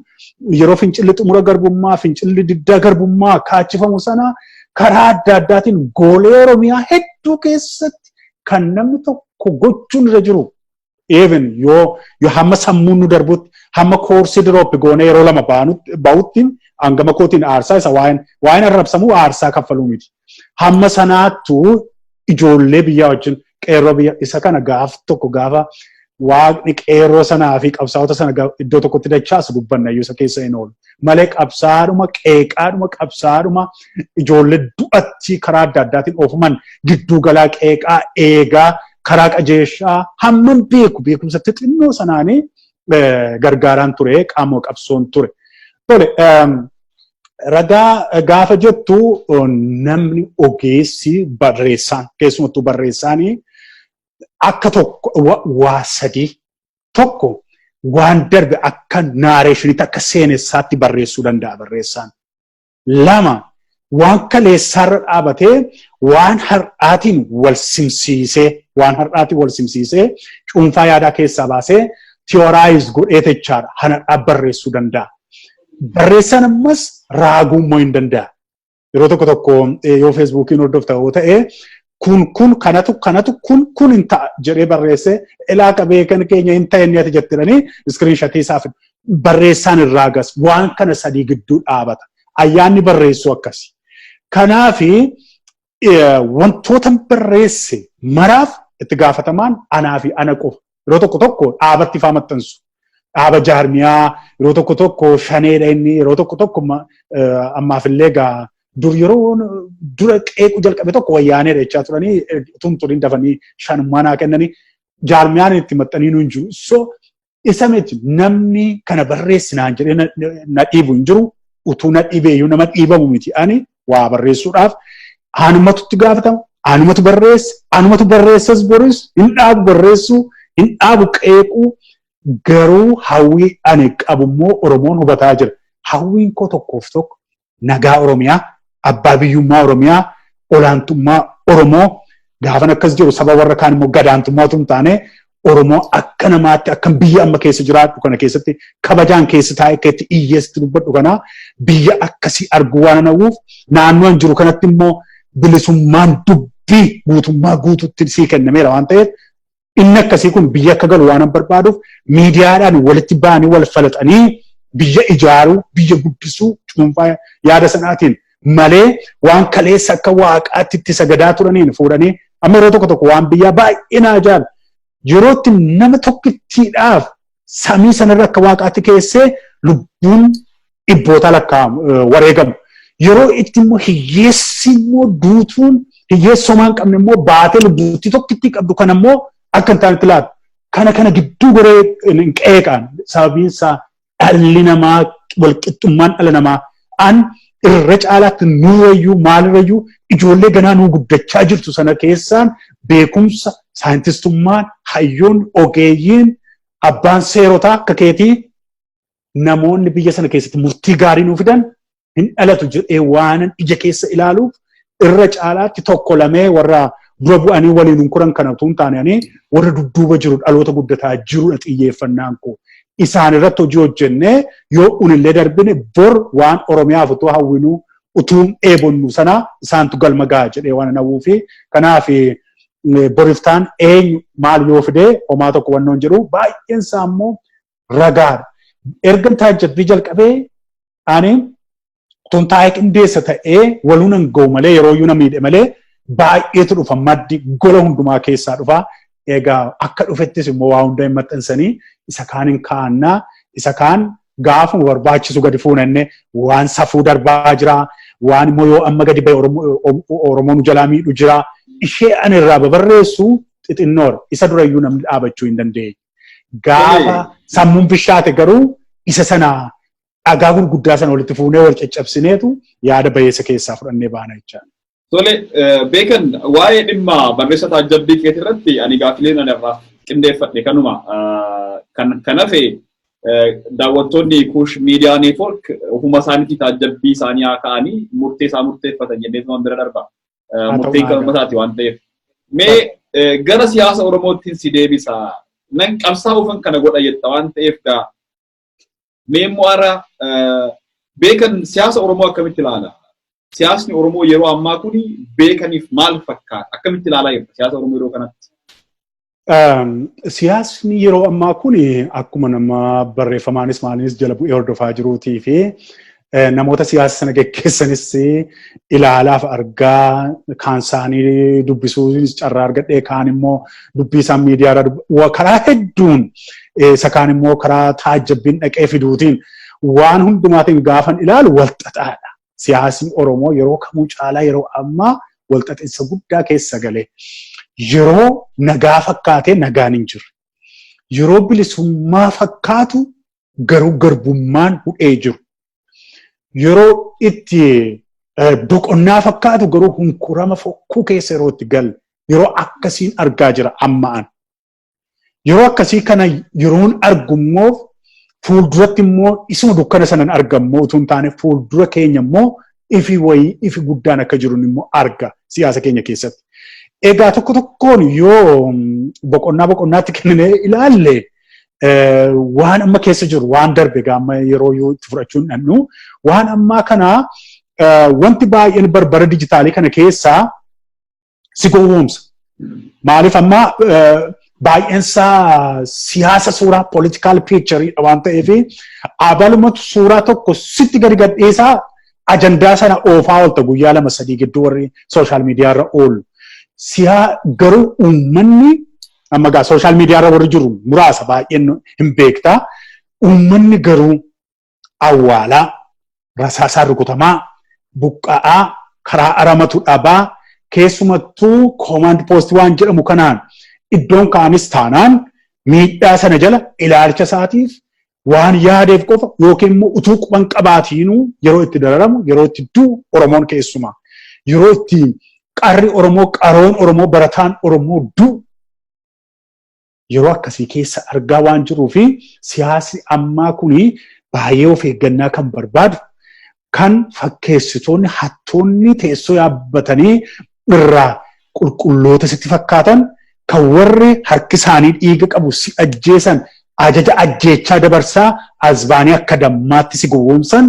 yeroo fincilli xumura garbummaa, fincilli diddaa garbummaa kaachifamu sana, karaa adda addaatiin goolee Oromiyaa hedduu keessatti kan namni tokko gochuun irra jiru, even yoo hamma sammuun nu darbutti, hamma koorsii drop goonee yeroo lama bahutti, hangama kootiin aarsaa isa waa'een arrabsamuu aarsaa kaffaluu miti. Hamma sanaattuu ijoollee biyyaa wajjin, qeerroo biyya isa kana, gaaf tokko gaafa waaqni qeerroo sanaa fi qabsaa'ota sana iddoo tokkotti dachaasu dubbanna iyyuu, isa keessa hin oolu. Malee qabsaadhuma qeeqaadhuma, qabsaadhuma ijoollee du'atti karaa adda addaatiin oofaman gidduu galaa, qeeqaa, eegaa, karaa qajeeshaa, hamman beeku beekumsa xixinnoo sanaanii gargaaraan ture, qaama qabsoon ture. Tole, ragaa gaafa jettu, namni ogeessi barreessaan, keessumattuu barreessaanii, akka tokko waa sadii: tokko, waan darbe akka narrationitti, akka seenessaatti barreessuu danda'a barreessaan. Lama, waan kaleessaarra dhaabatee waan har'aatiin wal simsiisee, waan har'aatiin wal simsiisee, cuunfaa yaadaa keessaa baasee, theorize godhee jechaadha, har'aa barreessuu danda'a. Barreessaan ammas raaguu immoo hin danda'a. Yeroo tokko tokko yoo Facebookiin hordofta yoo ta'e, kun kun kanatu kanatu kun kun hin ta'a jedhee barreessee, ilaa qabee kan keenya hin ta'e inni ati jettanii screenshotii isaa fidu. Barreessaan irraa gas waan kana sadii gidduu dhaabata. Ayyaanni barreessuu akkasi. Kanaafi wantoota barreesse maraaf itti gaafatamaan anaa fi ana qofa. Yeroo tokko tokko dhaabatti faa maxxansu. Dhaaba jaarmiyaa, yeroo tokko tokko shaneedha inni, yeroo tokko tokko ammaaf illee gaa, dur yeroo dura qeequu jalqabe tokko wayyaaneedha jechaa turanii, utuu turiin dafanii shanummaa naa kennanii, jaarmiyaan itti maxxanii nu hin jiru. So isa miti, namni kana barreessinaan jedhee na dhiibu hin jiru. Utuu na dhibeeyyuu nama dhiibamu miti ani waa barreessuudhaaf. Anumatu itti gaafatama. Anumatu barreessa. Anumatu barreessas, boris hin dhaabu barreessuu, hin dhaabu qeequu. Garuu hawwii ani qabu immoo Oromoon hubataa jira. Hawwiin koo tokkoof tokko nagaa Oromiyaa, abbaa biyyummaa Oromiyaa, olaantummaa Oromoo. Gaafan akkas jiru saba warra kaan immoo gadaantummaa otoo hin taane, Oromoo akka namaatti, akka biyya amma keessa jiraadhu kana keessatti kabajaan keessa taa'ee akka itti iyyeessitti dubbadhu kana, biyya akkasii arguu waan hawwuuf, naannoo an jiru kanatti immoo bilisummaan dubbii guutummaa guututti sii kennameera waan ta'eef, inni akkasii kun biyya akka galu waan barbaaduuf, miidiyaadhaan walitti ba'anii wal falaxanii biyya ijaaruu, biyya guddisuu cuunfaa yaada sanaatiin malee, waan kaleessa akka waaqaatti itti sagadaa turaniin fuudhanii, amma yeroo tokko tokko waan biyyaa baay'ee na ajaa'iba. Yeroo itti nama tokkittiidhaaf samii sanarra akka waaqaatti keessee lubbuun dhibboota lakkaa'amu wareegamu. Yeroo itti immoo hiyyeessi immoo duutuun, hiyyeessi homaa hin qabne immoo baatee lubbuutti tokkittii qabdu kana immoo akka hin taanetti laatu. Kana gidduu goree hin qeeqaan, sababiin isaa Dhalli namaa, walqixxummaan dhala namaa an irra caalaatti nurrayyuu maalirrayyuu ijoollee ganaa nuu guddachaa jirtu sana keessaan beekumsa saayintistummaan, hayyoon, ogeeyyiin, abbaan seerotaa akka keetii, namoonni biyya sana keessatti murtii gaarii nuu fidan hin dhalatu jedhee waanan ija keessa ilaaluuf, irra caalaatti tokko lamee warra dura bu'anii waliin hin kuran kana utuu hin taane, warra dudduuba jiru, dhaloota guddataa jirudha xiyyeeffannaan koo. Isaan irratti hojii hojjennee yoo unillee darbine, bor waan Oromiyaaf utuu hawwinuu, utuu dheebonnu sana isaantu galma ga'a jedhee waan hawwuu fi kanaaf boriftaan eenyu maal yoo fidee homaa tokko wannoon jedhu baay'een isaa immoo ragaadha. Erga taajjabbii jalqabee ani tun taa'ee qindeessa ta'ee waluu nan ga'u malee, yeroo iyyuu na miidhe malee, baay'eetu dhufa, maddi gola hundumaa keessaa dhufa. Egaa akka dhufettis immoo waa hunda hin maxxansanii, isa kaan hin kaa'annaa, isa kaan gaafuma barbaachisu gadi fuunanne. Waan safuu darbaa jira, waan immoo yoo amma gadi ba'e Oromoo nu jalaa miidhu jira. Ishee ani irraa babarreessu xixinnoodha. Isa durayyuu namni dhaabachuu hin dandeenye. Gaafa sammuun bishaate garuu isa sana dhagaa gurguddaa sana walitti fuunee wal caccabsineetu yaada bayeessa keessaa fudhannee baana jechaadha. Tole, Beekan, waa'ee dhimma barreessa taajjabbii keetii irratti ani gaaffileen ani irraa qindeeffadhe kanuma. Kan hafe daawwattoonni Kuush Miidiyaa Neetwork ofuma isaaniitii taajjabbii isaanii haa ka'anii murtee isaa murteeffatan jennee bira darba. Murteen kan uummataati waan ta'eef. Mee gara siyaasa Oromootiin si deebisa. Nan qabsaa'uufan kana godha jetta waan ta'eef gaa, mee immoo har'a Beekan siyaasa Oromoo akkamitti ilaala? Siyaasni Oromoo yeroo ammaa kun Beekaniif maal fakkaata? Akkamitti ilaalaa jirta siyaasa Oromoo yeroo kanatti? Siyaasni yeroo ammaa kun akkuma nama barreeffamaanis maaliinis jala bu'ee hordofaa jiruutii fi namoota siyaasa sana geggeessanis ilaalaaf argaa, kaan isaanii dubbisuunis carraa argadhee, kaan immoo dubbii isaan miidiyaarraa karaa hedduun, isa kaan immoo karaa taajjabbiin dhaqee fiduutiin, waan hundumaatiin gaafan ilaalu walxaxaadha. Siyaasni Oromoo yeroo kamuu caalaa yeroo ammaa walxaxinsa guddaa keessa galee, yeroo nagaa fakkaatee nagaan hin jirre, yeroo bilisummaa fakkaatu garuu garbummaan hudhee jiru, yeroo itti boqonnaa fakkaatu garuu hunkurama fokkuu keessa yeroo itti galle, yeroo akkasiin argaa jira amma an. Yeroo akkasii kana yeroon argu immoo fuulduratti immoo isuma dukkana sanan argammoo utuu hin taane, fuuldura keenya immoo ifi wayii, ifi guddaan akka jiru immoo arga siyaasa keenya keessatti. Egaa tokko tokkoon yoo boqonnaa boqonnaatti kenninee ilaalle, waan amma keessa jiru, waan darbe gaama yeroo yoo itti fudhachuu hin dhannu, waan ammaa kana wanti baay'een barbara dijitaalii kana keessaa si gowwoomsa. Maaliif, amma baay'een isaa siyaasa suuraa, political picture waan ta'eef, abalumatu suuraa tokko sitti gadi gadhiisaa, ajandaa sana oofaa oolta guyyaa 2-3 gidduu warri social media irra oolu. Siyaa garuu uummanni amma gaa social media irra warri jiru muraasa, baay'een hin beektaa. Uummanni garuu awwaalaa, rasaasaan rukutamaa, buqqa'aa, karaa aramatu dhabaa, keessumattuu command post waan jedhamu kanaan iddoon ka'anis taanaan miidhaa sana jala ilaalcha isaatiif waan yaadeef qofa yookiin immoo utuu quban qabaatiinuu yeroo itti dararamu, yeroo itti du'u, Oromoon keessumaa yeroo itti qarri Oromoo, qaroon Oromoo, barataan Oromoo du'u, yeroo akkasii keessa argaa waan jiruu fi siyaasni ammaa kuni baay'ee of eeggannaa kan barbaadu, kan fakkeessitoonni, hattoonni teessoo yaabbatanii irraa qulqulloota sitti fakkaatan, kan warri harki isaanii dhiiga qabu si ajjeesan, ajaja ajjeechaa dabarsaa azbaanii akka dammaatti si gowwoomsan,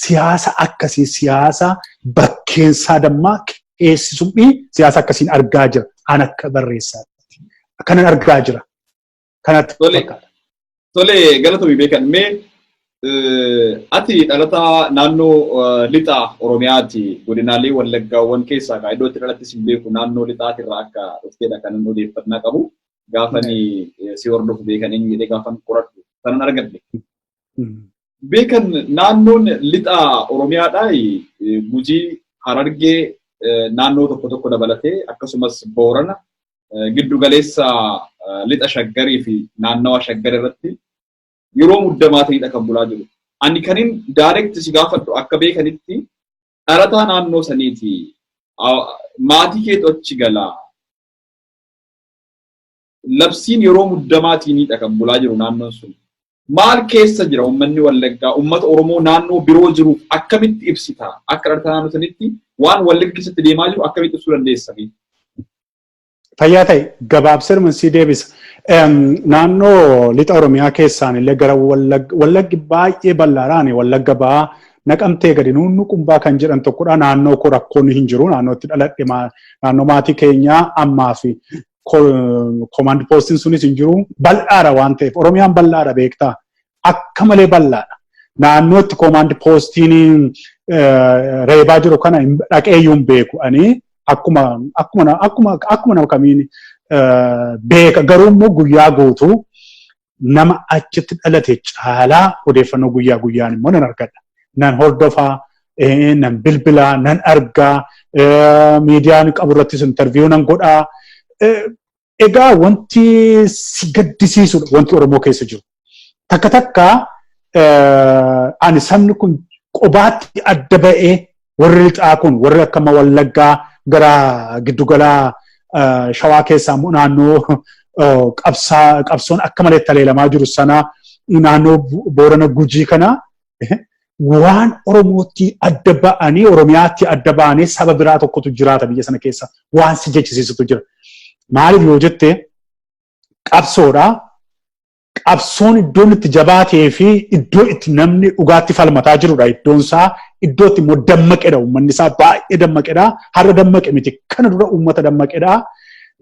siyaasa akkasii, siyaasa bakkeensaa dammaa keessi suphii, siyaasa akkasiin argaa jira an akka barreessaatti. Kanan argaa jira. Kanatti fakkaata. Tole, galatoomi Beekan. Mee ati dhalataa naannoo lixa Oromiyaati. Godinaalee Wallaggaawwan keessaa kaa iddoo itti dhalattis hin beeku, naannoo lixaatirraa akka dhufteedha kanan odeeffannaa qabu. Gaafani si hordofu, Beekan eenyu jedhee gaafan qoradhu kanan argadhe. Beekan, naannoon lixa Oromiyaadhaa Gujii, Harargee naannoo tokko tokko dabalatee, akkasumas Boorana, giddu galeessa lixa Shaggarii fi naannawa Shaggar irratti Yeroo muddamaatiinidha kan bulaa jiru. Ani kanin direct si gaafadhu akka beekanitti dhalataa naannoo saniiti. Maatii keetu achi galaa. Labsiin yeroo muddamaatiinidha kan bulaa jiru naannoon sun. Maal keessa jira uummanni Wallaggaa? Uummata Oromoo naannoo biroo jiruuf akkamitti ibsita? Akka dhalataa naannoo sanitti waan Wallagga keessatti deemaa jiru akkamitti ibsuu dandeessa? Fayyaa ta'e, gabaabsee sii deebisa. Naannoo lixa Oromiyaa keessaan illee gara Wallaggi baay'ee bal'aadhaan, Wallagga ba'aa Naqamtee gadi nuunnu Qumbaa kan jedhan tokkodha. Naannoo koo rakkoon hin jiru. Naannoo itti dhaladhe, naannoo maatii keenyaa ammaa fi command postiin sunis hin jiru. Bal'aadha waan ta'eef, Oromiyaan bal'aadha beektaa. Akka malee bal'aadha. Naannoo itti command postiin reebaa jiru kana dhaqeeyyuu hin beeku. Ani akkuma nama kamiin beeka, garuu immoo guyyaa guutuu nama achitti dhalate caalaa odeeffannoo guyyaa guyyaan immoo nan argadha. Nan hordofaa, nan bilbilaa, nan argaa, miidiyaan qabu irrattis interview nan godhaa. Egaa wanti si gaddisiisudha wanti Oromoo keessa jiru. Takka takka ani sabni kun qobaatti adda ba'ee, warri lixaa kun, warri akkama Wallaggaa gara giddugalaa Shawaa keessaa immoo naannoo qabsoon akka malee taleelamaa jiru sana, naannoo Boorana, Gujii kana waan Oromootti adda ba'anii, Oromiyaatti adda ba'anii saba biraa tokkotu jiraata biyya sana keessa waan si jechisiisutu jira. Maaliif yoo jette, qabsoodha. Qabsoon iddoon itti jabaatee fi iddoo itti namni dhugaatti falmataa jirudha. Iddoon isaa iddoo itti immoo dammaqedha. Uummanni isaa baay'ee dammaqedha. Har'a dammaqe miti. Kana dura uummata dammaqedha.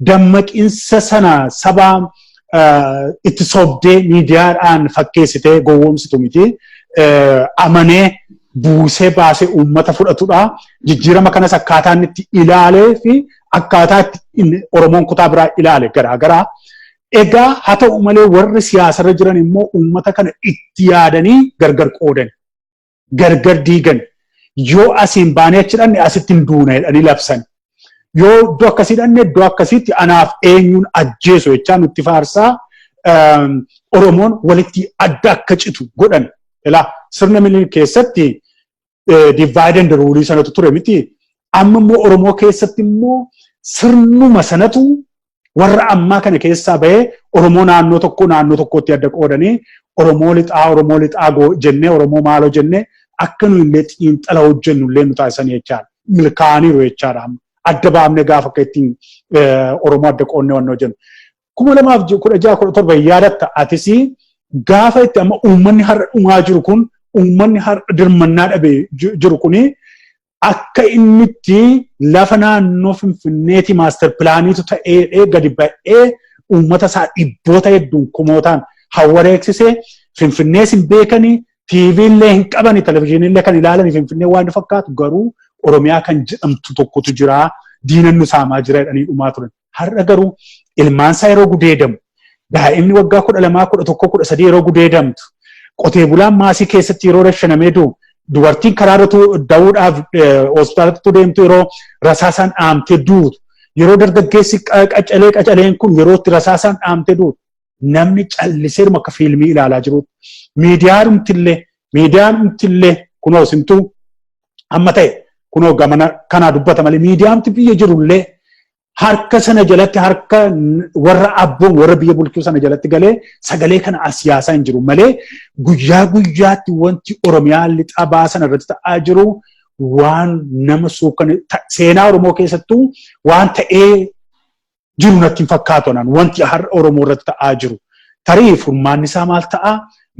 Dammaqiinsa sana saba itti sobdee miidiyaadhaan fakkeessitee gowwoomsitu miti. Amanee buusee baasee uummata fudhatudha. Jijjiirama kanas akkaataa inni itti ilaalee fi akkaataa itti Oromoon kutaa biraa ilaale garaagaraa. Egaa haa ta'u malee, warri siyaasarra jiran immoo uummata kana itti yaadanii gargar qoodan, gargar diigan. Yoo asiin baanee achi dhanne asitti hin duuna jedhanii labsan. Yoo iddoo akkasii dhanne iddoo akkasiitti anaaf eenyuun ajjeesu jechaa nutti faarsaa Oromoon walitti adda akka citu godhan. Ilaa, sirna Minilik keessatti divide and rule sanatu ture miti. Amma immoo Oromoo keessatti immoo sirnuma sanatu warra ammaa kana keessaa bahee Oromoo naannoo tokko naannoo tokkotti adda qoodanii, Oromoo lixaa, Oromoo lixaa jennee, Oromoo maaloo jennee akka nu illee xiinxala hojjennu illee nu taasisan jechaadha. Milkaa'aniiru jechaadha amma. Adda baafnee gaafa akka ittiin Oromoo adda qoodnee waan hojjennu. 2016, 17 yaadatta atis, gaafa itti amma uummanni har'a dhumaa jiru kun, uummanni har'a dirmannaa dhabee jiru kuni, akka inni itti lafa naannoo Finfinneeti master planiitu ta'ee gadi ba'ee uummata isaa dhibboota hedduun kumootaan hawwareeksisee, Finfinnees hin beekanii, TV illee hin qabani, televizyiinii illee kan ilaalanii Finfinnee waan fakkaatu, garuu Oromiyaa kan jedhamtu tokkotu jira, diinannu saamaa jira jedhanii dhumaa turan. Har'a garuu ilmaansaa yeroo gudeedamu, daa'imni waggaa 12, 11, 13 yeroo gudeedamtu, qotee bulaan maasii keessatti yeroo rashanamee du'u, dubartiin karaa irratti da'uudhaaf hospitaalatti deemtu yeroo rasaasaan dhaamtee duutu, yeroo dargaggeessi qacalee qacaleen kun yeroo itti rasaasaan dhaamtee duutu, namni callisee akka fiilmii ilaalaa jiru. Miidiyaadhumtillee kunoo simtuu amma ta'e kunoo gamana kanaa dubbata malee, miidiyaamti biyya jirullee harka sana jalatti, harka warra abboon warra biyya bulchuu sana jalatti galee sagalee kana as yaasaa hin jiru malee, guyyaa guyyaatti wanti Oromiyaa lixa baasan irratti ta'aa jiru waan nama suukan, seenaa Oromoo keessattuu waan ta'ee jiru natti hin fakkaatu anaan wanti har'a Oromoo irratti ta'aa jiru. Tarii furmaanni isaa maal ta'a?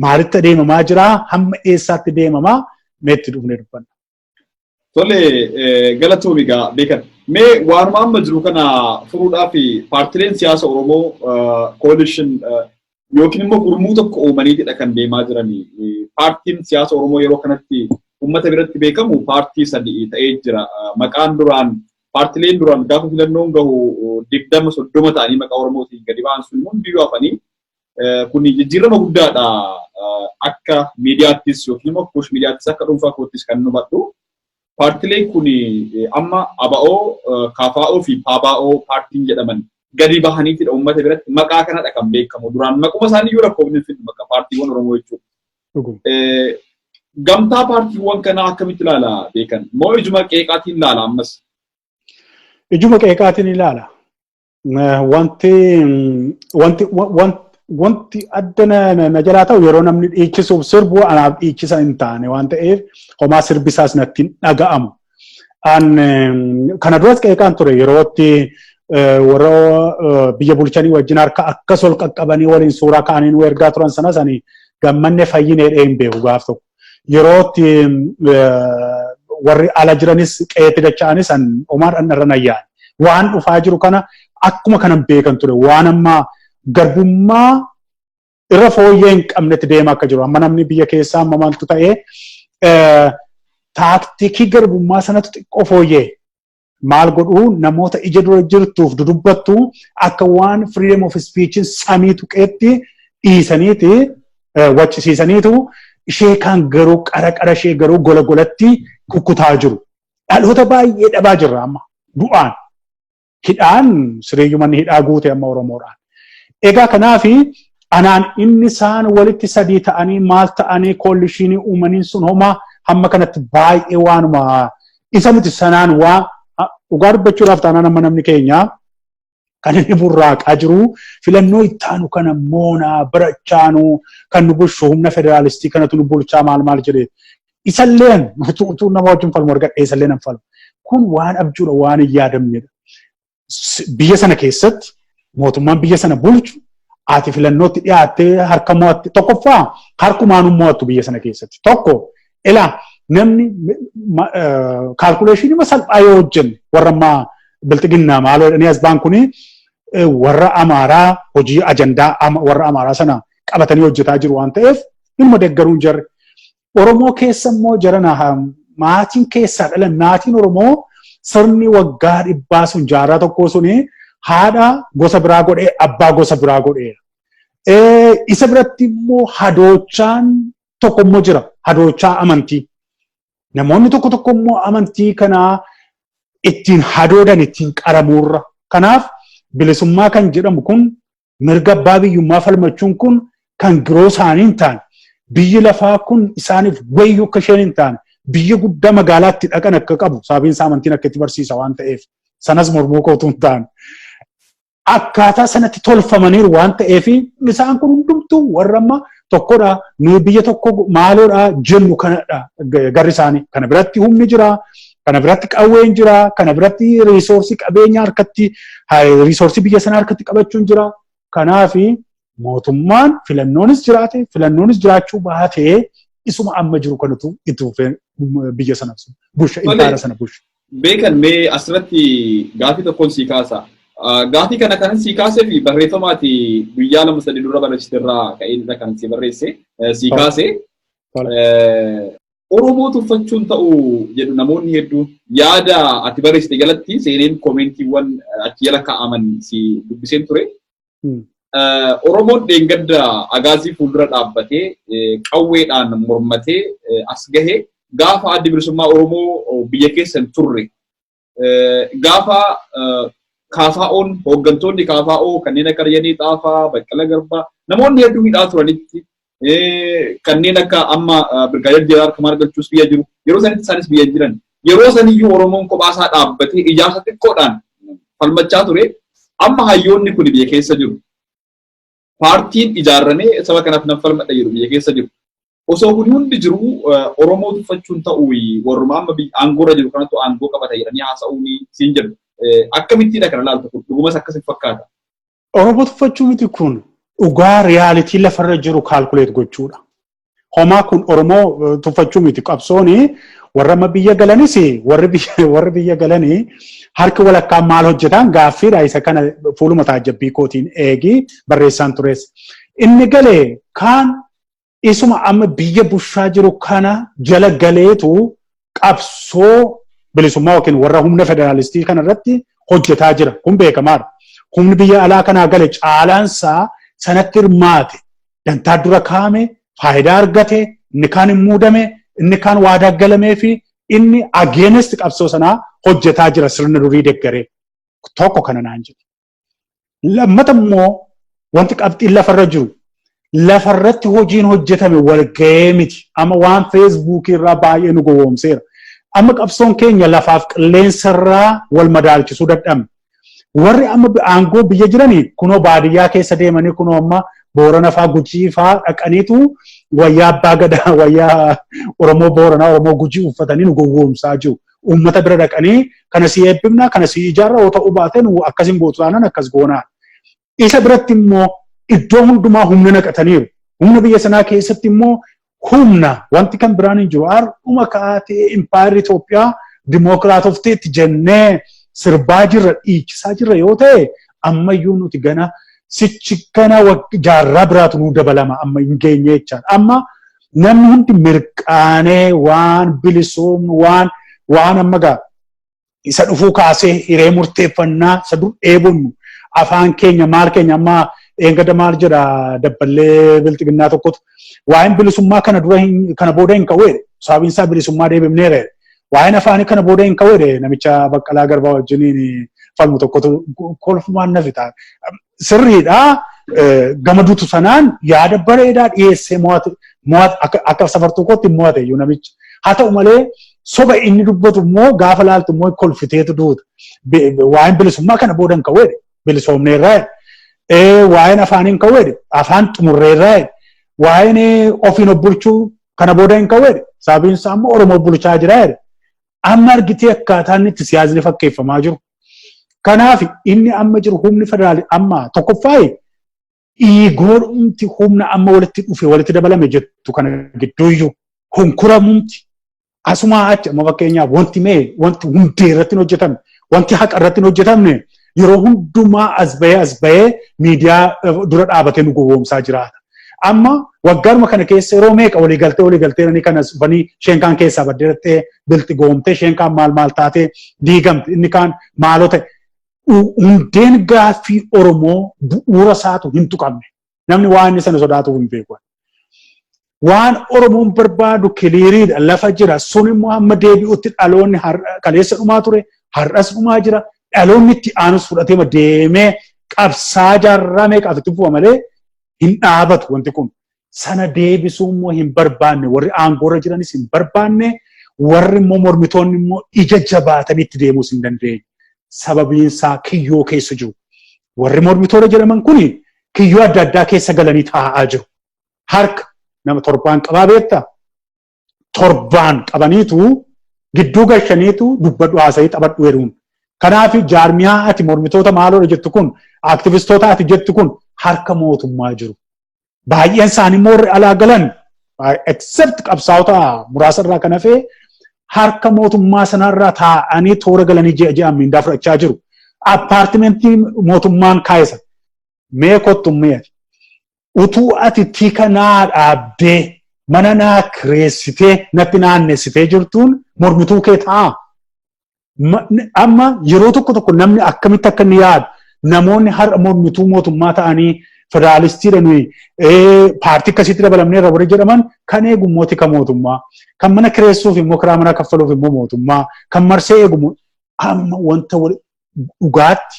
Maalitti adeemamaa jira? Hamma eessaatti deemamaa? Meetti dhufnee dubbanna. Tole, galatoomi egaa beekan. Mee waanuma amma jiru kana furuudhaaf paartileen siyaasa Oromoo coalition yookiin immoo gurmuu tokko uumaniitidha kan deemaa jirani. Paartiin siyaasa Oromoo yeroo kanatti uummata biratti beekamu paartii sadii ta'ee jira. Maqaan duraan paartileen duraan gaafa filannoon gahu 20, 30 ta'anii maqaa Oromootiin gadi ba'an sun hundiyyuu hafanii, kun jijjiirama guddaadha, akka miidiyaattis yookiin immoo push miidiyaattis akka dhuunfaa koottis kan hubadhu. Paartileen kun amma ABO, KFO fi PABO paartiin jedhaman Gadi bahaniitidha uummata biratti maqaa kanadha kan beekamu. Duraan maquma isaanii iyyuu lakkoofni fidu maqaa paartiiwwan Oromoo jechuudha. Gamtaa paartiiwwan kanaa akkamitti ilaala beekan? Moo ijuma qeeqaatiin ilaala ammas? Ijuma qeeqaatiin ilaala. Wanti wanti wanti adda na jalaa ta'u yeroo namni dhiichisuuf sirbu anaaf dhiichisa hin taane waan ta'eef homaa sirbisaas natti hin dhaga'amu. An kana duras qeeqaan ture yerootti warra biyya bulchanii wajjin harka akkas ol qaqqabanii waliin suuraa ka'anii nu ergaa turan sanas ani gammanne fayyinee dhee hin beeku gaaf tokko. Yerootti warri ala jiranis qe'eetti dacha'anis an homaa dhandharra nayyaan. Waan dhufaa jiru kana akkuma kanan beekan ture, waan amma garbummaa irra fooyyee hin qabnetti deema akka jiru. Amma namni biyya keessaa amma maaltu ta'ee, taaktikii garbummaa sanatu xiqqoo fooyyee maal godhuu, namoota ija dura jirtuuf dudubbattu akka waan freedom of speech samii tuqeetti dhiisaniiti waccisiisaniitu, ishee kan garuu qara qara ishee garuu gola golatti kukkutaa jiru. Dhaloota baay'ee dhabaa jirra amma du'aan. Hidhaan sireeyyuu manni hidhaa guute amma Oromoodhaan. Egaa kanaafi anaan inni isaan walitti sadii ta'anii maal ta'anii coalitionii uumaniin sun homaa hamma kanatti baay'ee waanuma isa miti. Sanaan waa dhugaa dubbachuudhaaf taanaan, amma namni keenya kan inni burraaqaa jiru filannoo ittaanu kana moonaa barachaanu kan nu bulchu humna federaalistii kanatu nu bulchaa maal maal jedhee, isalleen utuu nama wajjin falmu argadhee isallee nan falmu. Kun waan abjuudha, waan hin yaadamnedha. Biyya sana keessatti mootummaan biyya sana bulchu ati filannootti dhiyaattee harka mo'atte, tokkoffaa harkumaan mo'attu biyya sana keessatti. Tokko ilaa, namni calculationii salphaa yoo hojjenne, warra ammaa bilxiginnaa maaloo jedhanii as ba'an kuni warra Amaaraa hojii ajandaa warra Amaaraa sana qabatanii hojjetaa jiru waan ta'eef inuma deeggaruun jarri. Oromoo keessa immoo jarana maatiin keessaa dhalan, maatiin Oromoo sirni waggaa 100 sun, jaarraa tokkoo suni haadha gosa biraa godhee abbaa gosa biraa godheera. Isa biratti immoo hadoochaan tokko immoo jira, hadoochaa amantii. Namoonni tokko tokko immoo amantii kanaa ittiin hadoodan, ittiin qaramuurra. Kanaaf bilisummaa kan jedhamu kun, mirga abbaa biyyummaa falmachuun kun kan giroo isaanii hin taane, biyyi lafaa kun isaaniif wayyuu akka isheen hin taane, biyya guddaa magaalaatti dhaqan akka qabu, sababiin isaa amantiin akka itti barsiisa waan ta'eef, sanas mormuu kootu hin taane. Akkaataa sanatti tolfamaniiru waan ta'eef isaan kun hundumtuu warra amma tokkodha, nuyi biyya tokko maaloodha jennu kanadha garri isaanii. Kana biratti humni jira, kana biratti qawween jira, kana biratti resourceii qabeenya harkatti, resourceii biyya sana harkatti qabachuun jira. Kanaafi mootummaan filannoonis jiraate filannoonis jiraachuu baatee isuma amma jiru kanatu itti fufee biyya sana bulcha, impaayera sana bulcha. Beekan, mee asirratti gaafii tokkoon sii kaasa. Gaafii kana kanan sii kaasee fi barreeffamaati guyyaa 2-3 dura barreessite irraa ka'een kan si barreesse sii kaase. Oromoo tuffachuun ta'u jedhu namoonni hedduun. Yaada ati barreessite jalatti seeneen commentiiwwan achi jala kaa'aman si dubbiseen ture. Oromoon dheengadda agaazii fuuldura dhaabbatee qawweedhaan mormatee as gahee, gaafa addi bilisummaa Oromoo biyya keessa hin turre, gaafa KFO'n, hooggantoonni KFO kanneen akka Dajanee Xaafaa, Baqqala Garbaa, namoonni hedduu hidhaa turanitti, kanneen akka amma Birgaadeer Jeneraal Kamaal Galchuus biyya jiru, yeroo sanitti isaanis biyya jiran, yeroo saniyyuu Oromoon kophaasaa dhaabbatee ijaarsa xiqqoodhaan falmachaa ture. Amma hayyoonni kun biyya keessa jiru. Paartiin ijaarramee saba kanaaf nan falmadha jedhu biyya keessa jiru. Osoo kun hundi jiru Oromoo tuffachuun ta'uu, warruma amma aangoorra jiru kanatu aangoo qabata jedhanii haasa'uun siin jedhu. Akkamittiidha kana ilaaltu kun? Dhugumas akkas hin fakkaata. Oromoo tuffachuu miti, kun dhugaa reality lafarra jiru calculate gochuudha. Homaa kun Oromoo tuffachuu miti. Qabsooni warra amma biyya galanis, warri biyya galanii harki walakkaan maal hojjetan gaaffiidha. Isa kana fuuluma taajjabbii kootiin eegi barreessaan tures. Inni galee kaan isuma amma biyya bushaa jiru kana jala galeetu qabsoo bilisummaa yookiin warra humna federaalistii kana irratti hojjetaa jira. Kun beekamaadha. Humni biyya alaa kanaa gale caalaansaa sanatti hirmaate. Dantaa dura kaa'ame, faayidaa argate, inni kaan hin muudame, inni kaan waadaa galamee fi inni against qabsoo sanaa hojjetaa jira sirna durii deeggaree. Tokko kana naan jedhe. Lammata immoo wanti qabxiin lafarra jiru lafarratti hojiin hojjetame walga'ee miti. Amma waan Feesbuukii irraa baay'ee nu gowwoomseera. Amma qabsoon keenya lafaaf qilleensa irraa wal madaalchisuu dadhabne. Warri amma aangoo biyya jiranii kunoo baadiyyaa keessa deemanii kunoo amma Boorana faa, Gujii faa dhaqaniitu wayyaa abbaa gadaa, wayyaa Oromoo Booranaa, Oromoo Gujii uffatanii nu gowwoomsaa jiru. Uummata bira dhaqanii kana si eebbifna, kana si ijaarra, yoo ta'uu baate nu akkas hin gootu taanaan akkas goonaa. Isa biratti immoo iddoo hundumaa humna naqataniiru. Humna biyya sanaa keessatti immoo humna wanti kan biraan hin jiru. Har'uma kaatee impaayerri Itoophiyaa dimookiraatofteetti jennee sirbaa jirra, dhiichisaa jirra yoo ta'e, ammayyuu nuti gana sichi kana jaarraa biraatu nuu dabalama, amma hin geenye jechaadha. Amma namni hundi mirqaanee waan bilisoomnu waan amma gaa isa dhufuu kaasee hiree murteeffannaa isa dur dheebonnu, afaan keenya, maal keenya. Amma eengada maal jedha dabballee bilxiginnaa tokkotu, waa'een bilisummaa kana dura kana booda hin ka'u jedhe, sababiin isaa bilisummaa deebifneera jedhe. Waa'een afaanii kana booda hin ka'u jedhe. Namicha Baqqalaa Garbaa wajjiniin falmu tokkotu kolfumaan na fixa. Sirriidha, gama dutu sanaan yaada bareedaa dhiyeessee mo'ate, akka safartuu kootti mo'ate iyyuu namichi. Haa ta'u malee soba inni dubbatu immoo gaafa laaltu immoo kolfiteetu duuta. Waa'een bilisummaa kana booda hin ka'u jedhe, bilisoomneerraa jedhe. Waa'een afaanii hin ka'u jedhe, afaan xumurreerraa jedhe. Waa'een ofiin of bulchuu kana booda hin ka'u jedhe, sababiin isaa immoo Oromoo bulchaa jira jedhe. Amma argitee akkaataa inni itti siyaasni fakkeeffamaa jiru. Kanaaf inni amma jiru humni federaali amma tokkoffaayi dhiigoodhumti humna amma walitti dhufe, walitti dabalame jettu kana gidduuyyuu hunkuramumti asumaa achi. Amma fakkeenyaaf wanti mee wanti hundee irratti hin hojjetamne, wanti haqa irratti hin hojjetamne yeroo hundumaa as bahee miidiyaa dura dhaabatee nu gowwoomsaa jiraata. Amma waggaadhuma kana keessa yeroo meeqa waliigaltee ni kanas dhufanii isheen kaan keessaa baddeerattee bilti goomtee, isheen kaan maal maal taatee diigamte, inni kaan maaloo ta'e. Hundeen gaaffii Oromoo bu'uura isaatu hin tuqamne. Namni waan inni sana sodaatuuf hin beeku. Waan Oromoon barbaadu cleariidha, lafa jira. Sun immoo hamma deebi'utti dhaloonni kaleessa dhumaa ture, har'as dhumaa jira. Dhaloonni itti aanus fudhatee deemee qabsaa jaarraa meeqaaf itti fufa malee hin dhaabatu wanti kun. Sana deebisuu immoo hin barbaanne, warri aangoorra jiranis hin barbaanne, warri immoo mormitoonni immoo ija jabaatanii itti deemuus hin dandeenye. Sababiin isaa kiyyoo keessa jiru. Warri mormitoota jedhaman kuni kiyyoo adda addaa keessa galanii taa'aa jiru. Harka nama torbaan qabaa beektaa? Torbaan qabaniitu gidduu galchaniitu dubbadhu, haasa'ii, taphadhu jedhuun. Kanaaf jaarmiyaa ati mormitoota maaloodha jettu kun, aktivistoota ati jettu kun harka mootummaa jiru. Baay'een isaanii immoo warri alaa galan, except qabsaa'ota muraasa irraa kan hafe, harka mootummaa sanarraa taa'anii toora galanii ji'a ji'aan mindaa fudhachaa jiru. Appaartimentii mootummaan kaayisa. Mee kottummee ati. Utuu ati tika naa dhaabdee, mana naa kireessitee, natti naannessitee jirtuun mormituu kee ta'a. Amma yeroo tokko tokko namni akkamitti akka inni yaadu, namoonni har'a mormituu mootummaa ta'anii federaalistiidha, nuyi paartii akkasitti dabalamneerra warri jedhaman, kan eegu immoo tika mootummaa, kan mana kireessuuf immoo kiraa mana kaffaluuf immoo mootummaa, kan marsee eegu. Amma wanta dhugaatti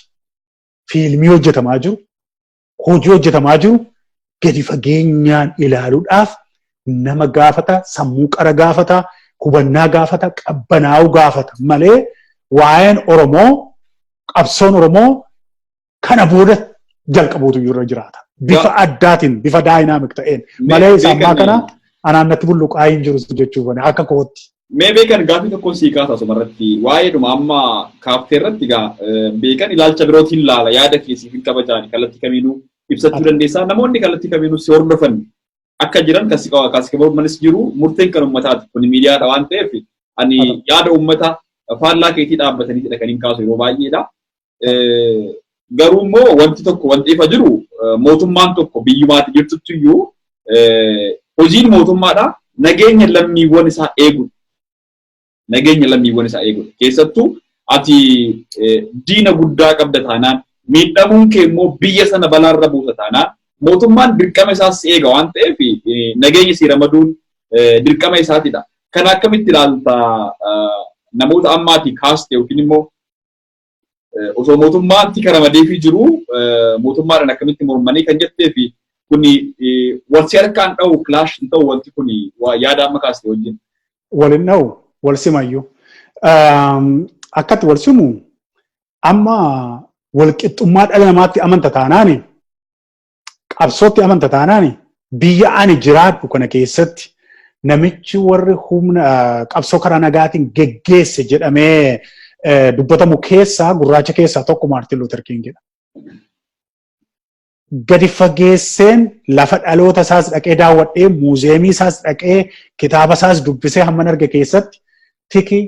fiilmii hojjetamaa jiru, hojii hojjetamaa jiru gadi fageenyaan ilaaluudhaaf nama gaafata, sammuu qara gaafata, hubannaa gaafata, qabbanaa'uu gaafata malee waa'een Oromoo, qabsoon Oromoo kana booda jalqabuutu irra jiraata. Bifa addaatiin, bifa dynamic ta'een malee isa ammaa kana anaan natti bulluqaa hin jiru jechuuf akka kootti. Mee beekan, gaaffii tokkoon sii kaasa asumarratti. Waa'eedhuma amma kaaftee irratti egaa beekan ilaalcha birootiin laala, yaada keessiif hin kabajaani, kallattii kamiinuu ibsachuu dandeessaa. Namoonni kallattii kamiinuu si hordofan akka jiran, kan si kabajanis jiru, murteen kan uummataati. Kun miidiyaadha waan ta'eef ani yaada uummata faallaa keetii dhaabbataniitidha kan hin kaasu yeroo baay'eedha. Garuu immoo wanti tokko wanti ifa jiru, mootummaan tokko biyyumaatti jirtutti iyyuu hojiin mootummaadha nageenya lammiiwwan isaa eeguudha. Nageenya lammiiwwan isaa eeguudha. Keessattuu ati diina guddaa qabda taanaan, miidhamuun kee immoo biyya sana balaarra buusa taanaan, mootummaan dirqama isaas si eega waan ta'eef nageenya si ramaduun dirqama isaatidha. Kana akkamitti ilaalta, namoota ammaatii kaaste yookiin immoo Osoo mootummaan tika ramadeefii jiru mootummaadhaan akkamitti mormanii kan jettee fi kuni wal si harkaan dha'u, clash hin ta'u, wanti kuni yaada amma kaaste wajjin. Wal hin dha'u, wal simayyuu. Akkatti wal simu, amma walqixxummaa dhala namaatti amanta taanaani, qabsootti amanta taanaani, biyya ani jiraadhu kana keessatti namichi warri humna qabsoo karaa nagaatiin geggeesse jedhamee dubbatamu keessaa, gurraacha keessaa tokko Maartin Luther Kingidha. Gadi fageesseen lafa dhaloota isaas dhaqee daawwadhee, muuzeemii isaas dhaqee, kitaaba isaas dubbisee, hamman arge keessatti tiki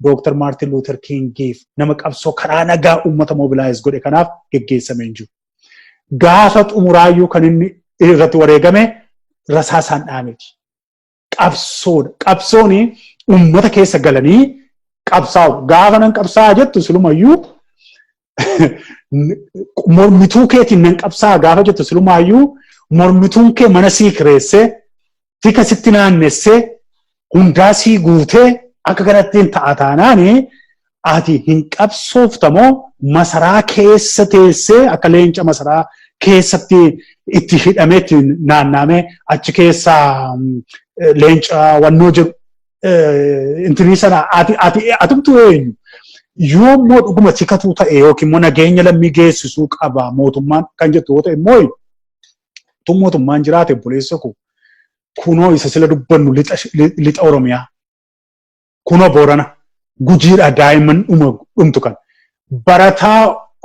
Dr. Maartin Luther Kingiif, nama qabsoo karaa nagaa uummata mobilize godhe kanaaf geggeessamee hin jiru. Gaafa xumuraayyuu kan inni irratti wareegame rasaasaan dhaameti. Qabsoodha. Qabsooni uummata keessa galanii qabsaa'u. Gaafa nan qabsaa'a jettu, silumayyuu mormituu keetiin nan qabsaa'a gaafa jettu, silumaayyuu mormituun kee mana sii kireessee, tika sitti naannessee, hundaa sii guutee akka kanattiin ta'a taanaani, ati hin qabsooftamoo masaraa keessa teessee akka leenca masaraa keessatti itti hidhamee itti naannamee achi keessa leenca wannoo jedhu intinii sana ati atumtu eenyu? Yoo immoo dhuguma tikatuu ta'e yookiin immoo nageenya lammii geessisuu qaba mootummaan kan jettu yoo ta'e immoo, tun mootummaan jiraate, obboleessa koo, kunoo isa sila dubbannu, lixa Oromiyaa, kunoo Boorana, Gujiidha, daa'imman dhumtu kan barataa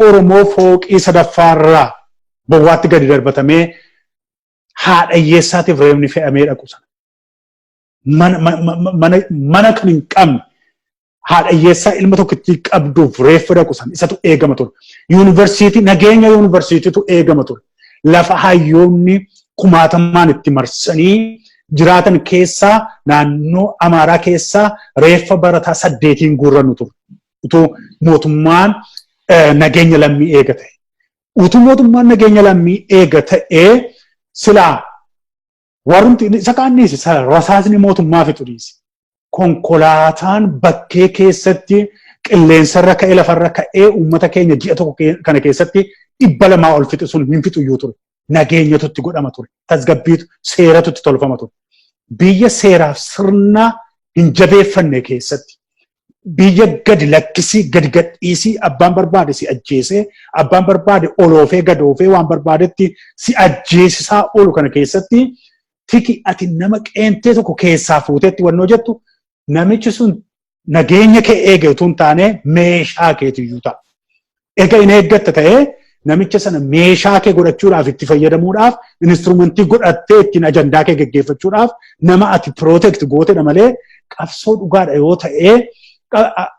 Oromoo fooqii sadaffaarraa bowwaatti gadi darbatamee haadha hiyyeessaatiif reefni fe'amee dhaqu sana. Mana kan hin qabne, haadha hiyyeessaa ilma tokkotti qabduuf reeffa dhaqu sana isatu eegama ture. Yuunivarsiitii, nageenya yuunivarsiitiitu eegama ture. Lafa hayyoonni kumaatamaan itti marsanii jiraatan keessaa, naannoo Amaaraa keessaa reeffa barataa 8n guurrannu ture. Utuu mootummaan nageenya lammii eega ta'e. Utuu mootummaan nageenya lammii eega ta'ee, silaa warrumti isa kaanniisi rasaasni mootummaa fixu dhiisi. Konkolaataan bakkee keessatti qilleensarra ka'ee lafarra ka'ee uummata keenya ji'a tokko kana keessatti 200 ol fixu sun hin fixu iyyuu ture. Nageenyatu itti godhama ture. Tasgabbiitu, seeratu itti tolfama ture. Biyya seeraaf sirna hin jabeeffanne keessatti, biyya gadi lakkisii gadi gadhiisii, abbaan barbaade si ajjeesee, abbaan barbaade oloofee gadoofee waan barbaadetti si ajjeesisaa oolu kana keessatti, tiki ati nama qeentee tokko keessaa fuuteetti wannoo jettu, namichi sun nageenya kee eege utuu hin taane meeshaa keetiyyuu ta'a. Egaa hin eeggatta ta'ee, namicha sana meeshaa kee godhachuudhaaf, itti fayyadamuudhaaf, instrumentii godhattee ittiin ajandaa kee geggeeffachuudhaaf nama ati protect gootedha malee, qabsoo dhugaadha yoo ta'ee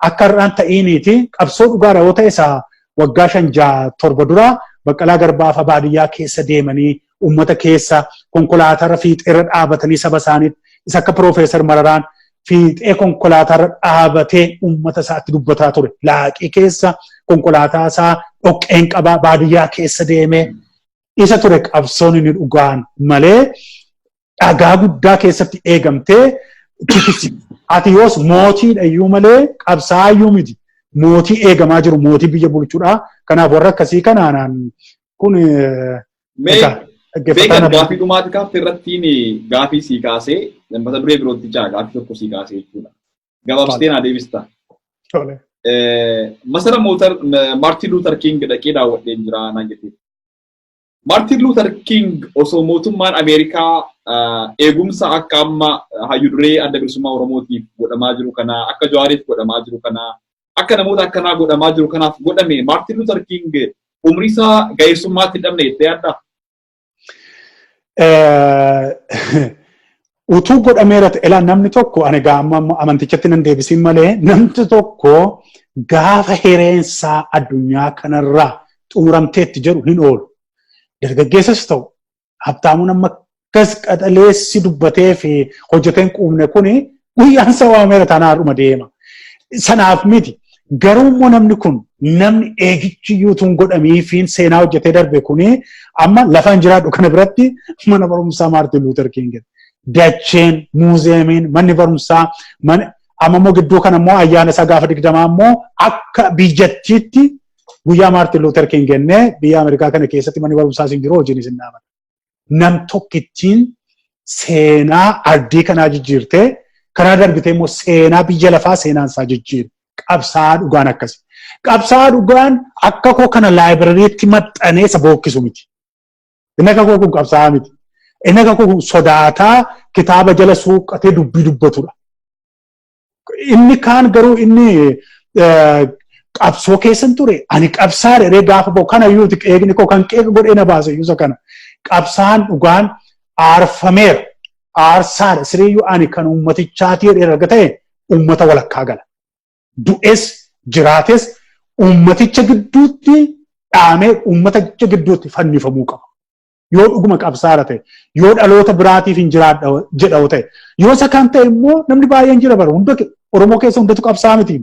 akka har'aan ta'iiniiti. Qabsoo dhugaadha yoo ta'e, isaa waggaa 5, 6, 7 dura Baqqalaa Garbaa baadiyyaa keessa deemanii, uummata keessa konkolaatarra fiixeerra dhaabatanii saba isaaniitti, isa akka Piroofeesar Mararaan fiixee konkolaatarra dhaabatee uummata isaatti dubbataa ture. Laaqii keessa konkolaataa isaa dhoqqeen qabaa baadiyyaa keessa deemee isa ture qabsoon inni dhugaan malee, dhagaa guddaa keessatti eegamtee tikisi. Ati yoos mootiidha iyyuu malee qabsaa'aa iyyuu miti. Mootii eegamaa jiru, mootii biyya bulchuudha. Kanaaf warra akkasii kanaanaan kun Beekan, gaafii dhumaati kaaftee irrattiin gaafii sii kaasee mata duree birootti jaa gaafii tokko sii kaasee jechuudha. Gabaabsitee naa deebista. Masara Maartin Luther King dhaqee daawwadheen jira naan jettee. Maartin Luther King osoo mootummaan Ameerikaa eegumsa akka amma hayyu duree Adda Bilisummaa Oromootiif godhamaa jiru kana, akka Jawaariif godhamaa jiru kana, akka namoota akkanaa godhamaa jiru kanaaf godhame, Maartin Luther King umrii isaa ga'eessummaatti hin dhabne jettee yaaddaa? Utuu godhameera ta'e, ilaa, namni tokko, ani egaa amma amantichatti nan deebisiin malee, namni tokko gaafa hireensaa addunyaa kanarraa xumuramteetti jedhu hin oolu. Dargaggeessas ta'u, Habtaamuun amma akkas qaxaleessi dubbatee fi hojjetee hin quufne kuni guyyaan isaa waameera taanaan har'uma deema. Sanaaf miti. Garuu immoo namni kun, namni eegichi iyyuu tun godhamiifiin seenaa hojjetee darbe kuni, amma lafaan jiraadhu kana biratti mana barumsaa Maartin Luuter King, dacheen, muuzeemiin, manni barumsaa, mana Amma immoo gidduu kana immoo ayyaana isaa gaafa 20 immoo akka biyyattiitti guyyaa Maartin Luuter King jennee biyya Ameerikaa kana keessatti manni barumsaas hin jiru, hojiin isin dhaabata. Nam tokkittiin seenaa ardii kanaa jijjiirtee, karaa darbitee immoo seenaa biyya lafaa seenaan isaa jijjiiru. Qabsaa'aa dhugaan akkasi. Qabsaa'aa dhugaan akka koo kana laayibrariitti maxxanee isa bookkisu miti. Inni akka koo kun qabsaa'aa miti. Inni akka koo kun sodaataa kitaaba jala suuqqatee dubbii dubbatudha. Inni kaan garuu inni qabsoo keessan ture, ani qabsaa jedhee gaafa ba'u kana iyyuu qeeqni koo kan qeeqa godhee na baase iyyuu isa kana. Qabsaan dhugaan aarfameera. Aarsaadha. Siriyyuu ani kan uummatichaatii jedhee erga ta'e uummata walakkaa gala. Du'es jiraates uummaticha gidduutti dhaamee uummaticha gidduutti fannifamuu qaba. Yoo dhuguma qabsaara ta'e, yoo dhaloota biraatiif hin jiraadha jedha ta'e, yoo isa kan ta'e immoo namni baay'een jira bara hunda Oromoo keessa hundatu qabsaa miti.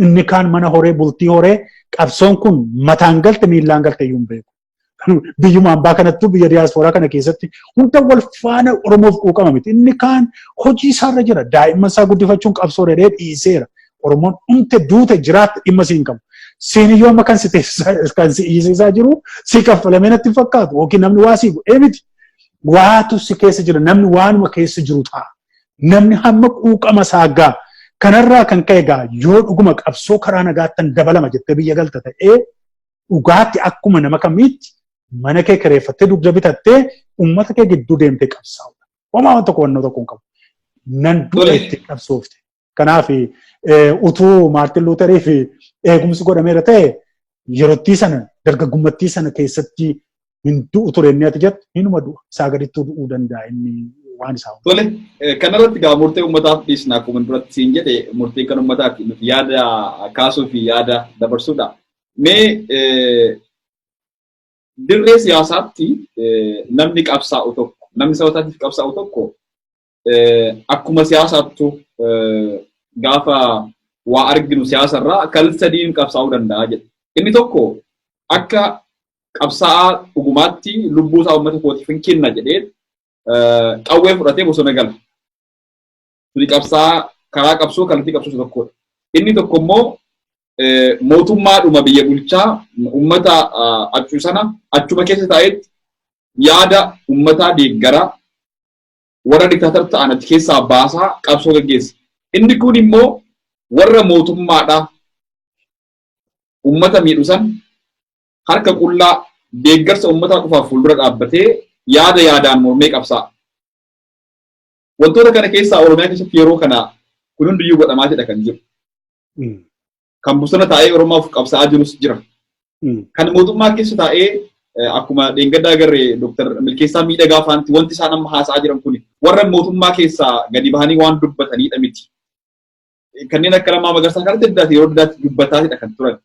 Inni kaan mana horee, bultii horee, qabsoon kun mataan galte miillaan galte iyyuu hin beeku. Biyyuma hambaa kanattuu, biyya diyaaspooraa kana keessatti hunda wal faana Oromoof quuqama miti. Inni kaan hojii isaarra jira. Daa'imman isaa guddifachuun qabsoo jedhee dhiiseera. Oromoon dhumte, duute, jiraatte dhimma siin qabu. Siin iyyuu amma kan si kan si iyyisiisaa jiru si kaffalamee natti hin fakkaatu yookiin namni waa sii godhee miti. Waatu si keessa jira, namni waanuma keessa jiru ta'a. Namni hamma quuqama isaa gaa. Kanarraa kan ka'e gaa yoo dhuguma qabsoo karaa nagaattan dabalama jettee biyya galta ta'ee, dhugaatti akkuma nama kamiitti mana kee kireeffattee, dugda bitattee, uummata kee gidduu deemtee qabsaa'udha. Homaa waan tokko wannoo tokko hin qabu. Nan du'a itti qabsoofte. Kanaaf utuu Maartin Luuteriif eegumsi godhameera ta'e, yerootti sana dargaggummattii sana keessatti hin du'u ture inni ati jettu, hinuma du'a. Isaa gadittuu du'uu danda'a inni waan isaa. Tole, kanarratti gaa murtee uummataaf dhiisna. Akkuma duratti siin jedhe, murteen kan uummataati, nuti yaada kaasuu fi yaada dabarsuudha. Mee dirree siyaasaatti namni qabsaa'u tokko, namni saba isaatiif qabsaa'u tokko, akkuma siyaasaattu gaafa waa arginu siyaasarraa kallattii sadiin qabsaa'uu danda'a jedha. Inni tokko akka qabsaa'aa dhugumaatti lubbuu isaa uummata kootiif hin kenna jedhee qawwee fudhatee bosona gala. Tuni qabsaa'aa karaa qabsoo kallattii qabsoo isa tokkodha. Inni tokko immoo mootummaadhuma biyya bulchaa uummata achuu sana achuma keessa taa'etti yaada uummataa deeggaraa, warra diktaatar ta'an achi keessaa baasaa qabsoo gaggeessa. Inni kun immoo warra mootummaadhaa uummata miidhu san harka qullaa deeggarsa uummataa qofaaf fuuldura dhaabbatee yaada yaadaan mormee qabsaa'a. Wantoota kana keessaa Oromiyaa keessatti yeroo kana kun hundiyyuu godhamaa jedha kan jiru. Kan bosona taa'ee Oromoof qabsaa'aa jirus jira. Kan mootummaa keessa taa'ee akkuma dheengaddaa agarre Dr. Milkeessaa Miidhagaa faanti wanti isaan amma haasa'aa jiran kun warra mootummaa keessaa gadi bahanii waan dubbatanidha miti. Kanneen akka Lammaa Magarsaa kanatti addaati yeroo addaatti dubbataatidha kan turan.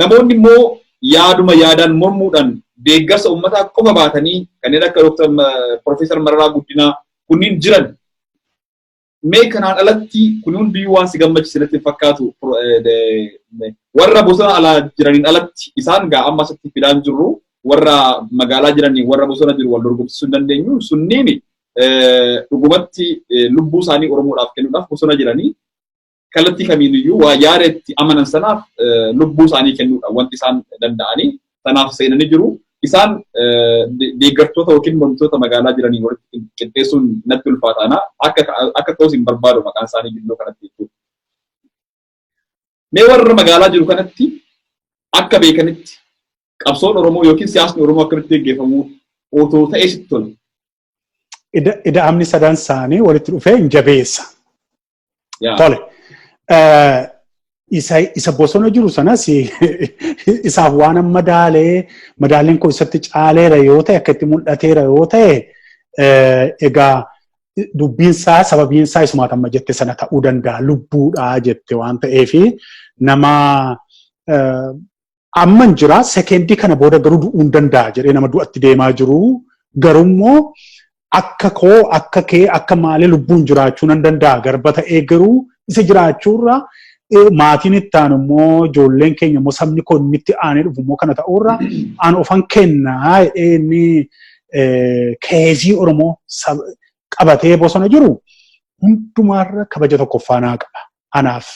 Namoonni immoo yaaduma yaadaan mormuudhaan deeggarsa uummataa qofa baatanii kanneen akka Dr. Profeesar Mararaa Guddinaa kunniin jiran. Mee kanaan alatti kun hundiyyuu waan si gammachiise natti hin fakkaatu. Warra bosona alaa jiraniin alatti isaan gaa amma asitti fidaan jirru, warra magaalaa jiranii warra bosona jiru wal dorgomsiisuu hin dandeenyu. Sunniin dhugumatti lubbuu isaanii Oromoodhaaf kennuudhaaf bosona jiranii kallattii kamiiniyyuu waa yaada itti amanan sanaaf lubbuu isaanii kennuudha wanti isaan danda'anii sanaaf seenanii jiru. Isaan deeggartoota yookiin mormitoota magaalaa jiranii walitti qixxeessuun natti ulfaataana. Akka ta'us hin barbaadu maqaan isaanii gidduu kanatti jechuudha. Mee warra magaalaa jiru kanatti akka beekanitti qabsoon Oromoo yookiin siyaasni Oromoo akkamitti gaggeeffamuu otoo ta'ee sitti tola? Ida'amni sadan isaanii walitti dhufee hin jabeessa. Tole. Isa bosona jiru sanas isaaf waan amma daalee madaalliin kun isatti caaleera yoo ta'e, akka itti mul'ateera yoo ta'e, egaa dubbiinsaa sababiinsaa isumaat amma jette sana ta'uu danda'a, lubbuudhaa jette waan ta'eefi nama amman jira, sekendii kana booda garuu du'uu hin danda'a jedhee nama du'atti deemaa jiru, garuu akka koo, akka kee, akka maalee lubbuun jiraachuu nan danda'a, garba ta'ee garuu isa jiraachuurra maatiin itti aanu immoo, ijoolleen keenya immoo, sabni koo inni itti aanee dhufu immoo kana ta'uurra aan ofan kennaa jedhee inni keezii Oromoo qabatee bosona jiru hundumaarra kabaja tokkoffaa naa qaba. Anaaf.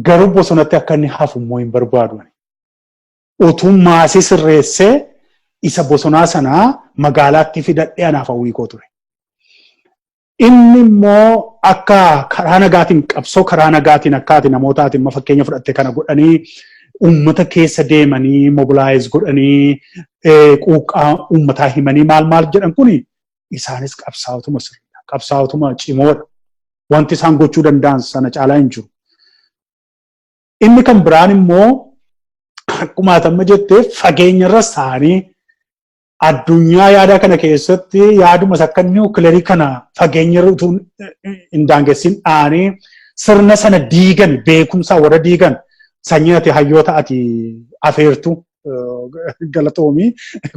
Garuu bosonatti akka inni hafu immoo hin barbaadu. Utuu maasii sirreessee isa bosonaa sanaa magaalaatti fidadhee anaaf hawwii koo ture. Inni immoo akka karaa nagaatiin, qabsoo karaa nagaatiin akkaati namootaatiin amma fakkeenya fudhatte kana godhanii, uummata keessa deemanii mobilize godhanii, quuqqaa uummataa himanii, maal maal jedhan kuni, isaanis qabsaa'otuma sirriidha. Qabsaa'otuma cimoodha. Wanti isaan gochuu danda'an sana caalaa hin jiru. Inni kan biraan immoo akkuma atamma jettee fageenyarras ta'anii addunyaa yaada kana keessatti yaadumas akka niwukilarii kana fageenyarra utuu hin daangessin dha'anii sirna sana diigan, beekumsaa warra diigan, sanyii ati hayyoota ati afeertu galatoomii,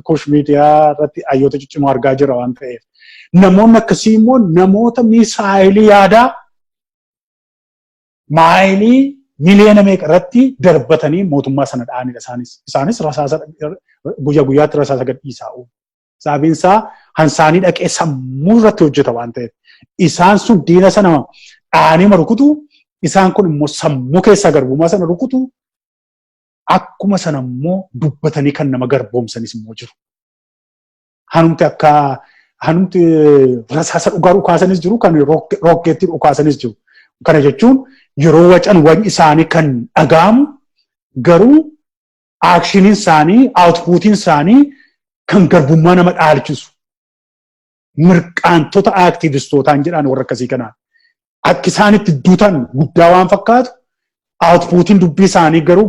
Kush Miidiyaa irratti hayyoota ciccimoo argaa jira waan ta'eef. Namoonni akkasii immoo namoota misaayilii yaadaa maayilii miliyoona meeqa irratti darbatanii mootummaa sana dha'anidha isaanis. Isaanis rasaasa guyyaa guyyaatti rasaasa gadhiisaa oolu. Sababiin isaa hansaanii dhaqee sammuu irratti hojjeta waan ta'eef. Isaan sun diina sana dha'anii rukutu, isaan kun immoo sammuu keessaa garbummaa sana rukutu, akkuma sana immoo dubbatanii kan nama garboomsanis immoo jiru. Hanumti akka hanumti rasaasa dhugaa dhukaasanis jiru, kan rokkeettii dhukaasanis jiru. Kana jechuun yeroo wacan wacni isaanii kan dhaga'amu, garuu actioniin isaanii, outputiin isaanii kan garbummaa nama dhaalchisu. Mirqaantota activistootaan jedhaan warra akkasii kanaan. Akka isaan itti duutan guddaa waan fakkaatu, outputiin dubbii isaanii garuu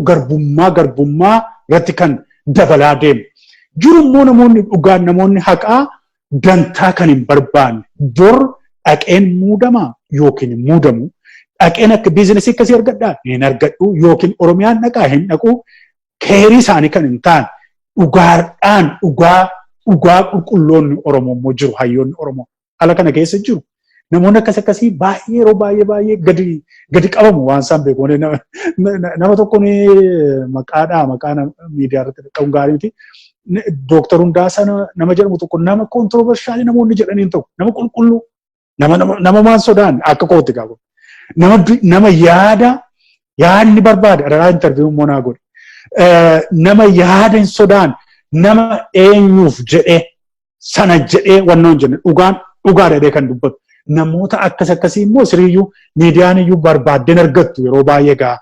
garbummaa irratti kan dabalaa deemu. Jiru immoo namoonni dhugaan, namoonni haqaa dantaa kan hin barbaanne, bor dhaqeen muudama yookiin hin muudamu, dhaqeen akka businessii akkasii argadhaa hin argadhu yookiin Oromiyaan dhaqaa hin dhaqu, careii isaanii kan hin taane, dhugaadhaan dhugaa dhugaa qulqulloonni Oromoo immoo jiru, hayyoonni Oromoo ala kana keessa jiru. Namoonni akkas akkasii baay'ee yeroo baay'ee baay'ee gadi gadi qabamu waan isaan beeku. Nama tokko maqaadhaa maqaa miidiyaa irratti qabuun gaarii miti. Dooktar Hundaasaa nama jedhamu tokko, nama controversialii namoonni jedhaniin tokko, nama qulqulluu, nama nama waan sodaan akka kootti qabu. Nama yaada yaadni barbaade adaraa interview immoo naa godhe. Nama yaada hin sodaan, nama eenyuuf jedhee sana jedhee wannoon jenne, dhugaan dhugaa jedhee kan dubbatu. Namoota akkas akkasii immoo siriiyyuu miidiyaan iyyuu barbaaddeen argattu yeroo baay'ee gaa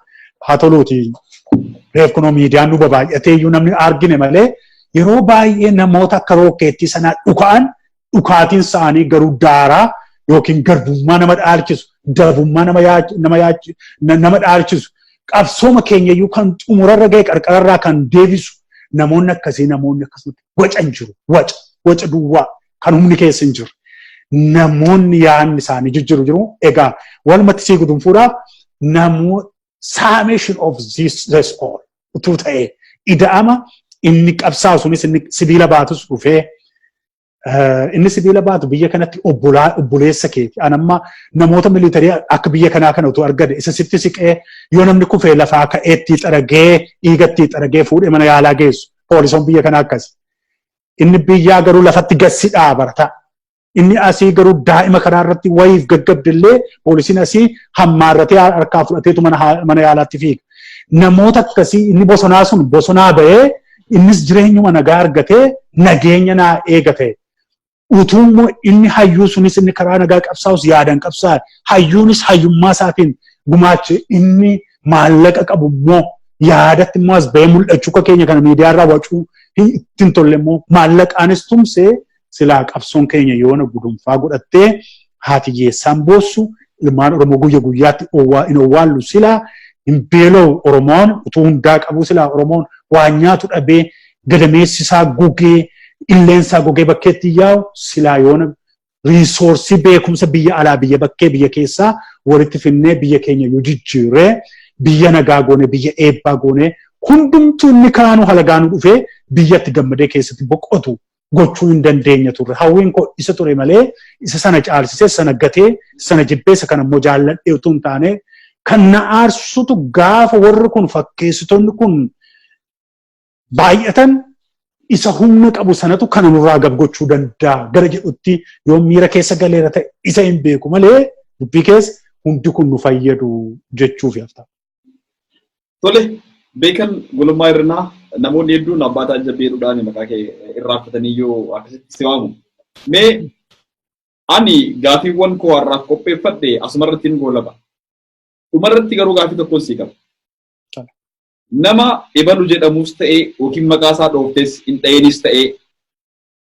haa toluuti. Reef kunoo miidiyaan nu babaay'atee iyyuu namni argine malee, yeroo baay'ee namoota akka rookeettii sanaa dhuka'an, dhukaatiin isaanii garuu daaraa yookiin garbummaa nama dhaalchisu, darbummaa nama dhaalchisu, qabsooma keenya iyyuu kan xumurarra ga'e qarqararraa kan deebisu, namoonni akkasii, namoonni akkasumatti wacan jiru, waca waca duwwaa kan humni keessa hin jirre. Namoonni yaadni isaanii jijjiiru jiru. Egaa walumatti sii gudunfuudhaaf, namoota summation of this all utuu ta'ee, ida'ama inni qabsaa'u sunis, inni sibiila baatus dhufee, inni sibiila baatu biyya kanatti obboleessa keeti. An amma namoota military akka biyya kanaa kana utuu argate, isa sitti siqee yoo namni kufee lafaa ka'eetti xaragee, dhiigatti xaragee fuudhee mana yaalaa geessu. Poolisoon biyya kanaa akkasi. Inni biyyaa garuu lafatti gassidhaa barata. Inni asii garuu daa'ima karaa irratti wayiif gaggabdillee poolisiin asii hammaarratee harkaa fudhateetu mana yaalaatti fiiga. Namoota akkasii, inni bosonaa sun bosonaa ba'ee innis jireenyuma nagaa argatee nageenya naa eegate. Utuu immoo inni hayyuu sunis, inni karaa nagaa qabsaa'us yaadan qabsaa'e, hayyuunis hayyummaa isaatiin gumaache, inni maallaqa qabu immoo yaadatti immoo as ba'ee mul'achuu akka keenya kana miidiyaa irraa wacuu ittiin tolle immoo maallaqaanis tumsee, silaa qabsoon keenya yoona gudunfaa godhattee, haati hiyyeessaan boossu, ilmaan Oromoo guyya guyyaatti hin owwaallu, silaa hin beela'u Oromoon utuu hundaa qabu, silaa Oromoon waan nyaatu dhabee gadameessi isaa gogee, illeensaa gogee bakkeetti yaa'u, silaa yoona resourceii beekumsa biyya alaa, biyya bakkee, biyya keessaa walitti finnee biyya keenya yoo jijjiirree, biyya nagaa goone, biyya eebbaa goone, hundumtuu inni kaanuu halagaanuu dhufee biyyatti gammadee keessatti boqotu gochuu hin dandeenya turre. Hawwiin koo isa ture malee isa sana caalsisee, sana gatee, sana jibbee, isa kana immoo jaalladhee utuu hin taane, kan na aarsutu gaafa warri kun fakkeessitoonni kun baay'atan, isa humna qabu sanatu kana nurraa gab gochuu danda'a gara jedhutti yoo miira keessa galeera ta'e isa hin beeku malee, dubbii keessa Hundi kun nu fayyadu jechuuf hafta. Tole, Beekan Gulummaa Irranaa, namoonni hedduun abbaa taajjabbii jedhuudhaan maqaa kee irraanfatanii yoo akkasitti si waamu. Mee ani gaafiiwwan koo har'aaf qopheeffadhe asumarratti hin goolaba. Dhumarratti garuu gaafii tokkoon sii qaba. Nama ebalu jedhamus ta'ee yookiin maqaa isaa dhooftes hin dha'eenis ta'ee,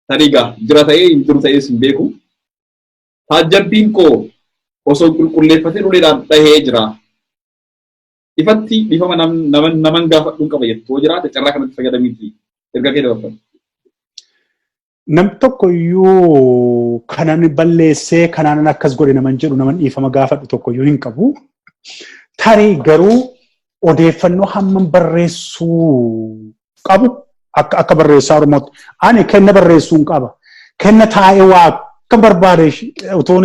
tarii gaa jira ta'ee hin jiru ta'ees hin beeku. Taajjabbiin koo osoo qulqulleeffatee uleedhaan dhahee jira. Ifatti dhiifama naman gaafadhuun qaba jettoo jiraate, carraa kanatti fayyadamiiti erga kee dabarfadhu. Nam tokko iyyuu kanan balleessee kanaan akkas godhe naman jedhu, naman dhiifama gaafadhu tokko iyyuu hin qabu. Tarii garuu odeeffannoo hammam barreessuu qabu akka barreessaa Oromootti. Ani kenna barreessuu hin qaba. Kenna taa'ee waa akka barbaade utuun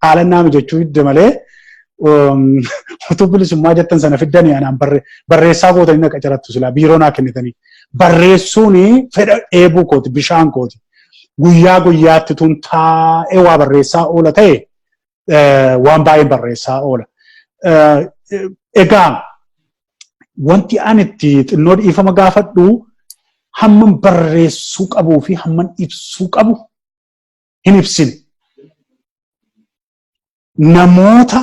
haala naa mijachuu hidde malee, utuu bilisummaa jettan sana fiddanii anaan barreessaa gootanii na qacarattu silaa biiroo naa kennitanii. Barreessuun fedha dheebuu kooti, bishaan kooti. Guyyaa guyyaatti tun taa'ee waa barreessaa oola ta'e, waan baay'een barreessaa oola. Egaa wanti ani itti xinnoo dhiifama gaafadhu, hammam barreessuu qabuu fi hammam ibsuu qabu hin ibsine. Namoota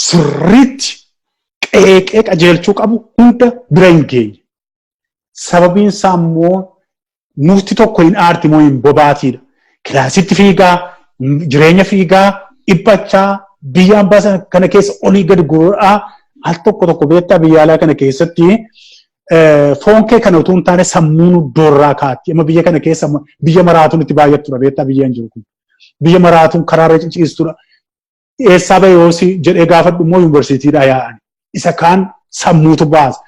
sirriitti qeeqee qajeelchuu qabu hunda bira hin geenye. Sababiin isaa immoo murti tokko hin aarti moo hin bobaatiidha. Kilaasitti fiigaa, jireenya fiigaa, dhiphachaa, biyya ambaa kana keessa olii gadi gurguraa, al tokko tokko beektaa, biyya alaa kana keessatti foon kee kana utuu hin taane sammuun iddoorraa kaatti. Amma biyya kana keessa biyya maraatuun itti baay'attudha, beektaa, biyya hin jiru kun. Biyya maraatuun karaarra ciciistudha. Eessaa bahee yoosii jedhee gaafadhu immoo yuunivarsiitiidhaa yaa'an. Isa kaan sammuutu baasa.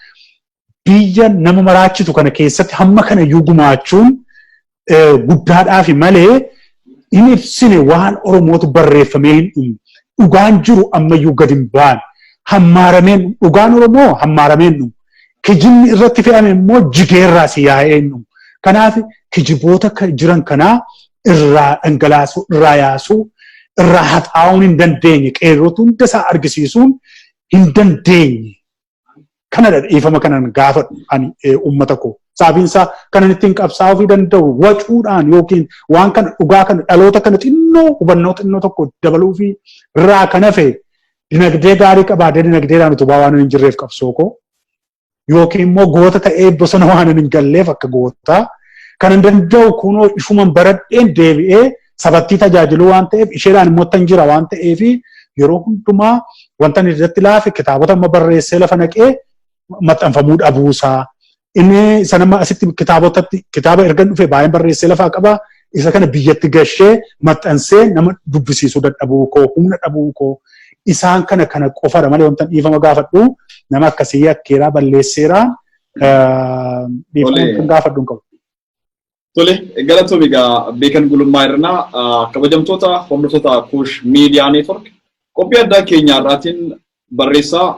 Biyya nama maraachitu kana keessatti hamma kana iyyuu gumaachuun guddaadhaafi malee hin ibsine, waan Oromootu barreeffamee hin dhumne. Dhugaan jiru ammayyuu gadi hin baane. Hammaarameen dhugaan Oromoo hammaaramee hin dhumu. Kijibni irratti fe'ame immoo jigeerraa si yaa'ee hin dhumu. Kanaaf kijiboota jiran kanaa irraa dhangalaasuu, irraa yaasuu, irraa haxaa'uun hin dandeenye. Qeerrootu hunda isaa argisiisuun hin dandeenye. Kanadha dhiifama kanan gaafadhu ani uummata koo. Sababiin isaa kanan ittiin qabsaa'uu fi danda'u wacuudhaan yookiin waan kana, dhugaa kana, dhaloota kana xinnoo hubannoo xinnoo tokko dabaluu fi irraa kan hafe, dinagdee gaarii qabaatee dinagdeedhaan utubaa waan hin jirreef qabsoo koo, yookiin immoo goota ta'ee bosona waan hin galleef akka gootaa kanan danda'u kunoo ishuman baradheen deebi'ee sabattii tajaajiluu waan ta'eef, isheedhaan immoo tan jira waan ta'eef, yeroo hundumaa wanta inni irratti laafe kitaabota amma barreessee lafa naqee maxxanfamuu dhabuusaa. Inni isa nama asitti kitaabotatti kitaaba erga dhufe baay'een barreessee lafaa qaba. Isa kana biyyatti gashee maxxansee nama dubbisiisuu dadhabuu koo, humna dhabuu koo, isaan kana kana qofadha malee wanta dhiifama gaafadhu nama akkasii yakkeeraa balleesseeraa dhiifama kan gaafadhu hin qabu. Tole, galatoomi egaa Beekan Gulummaa Irranaa. Kabajamtoota hordoftoota Kuush Miidiyaa Neetwork, qophii addaa keenya irraatiin barreessaa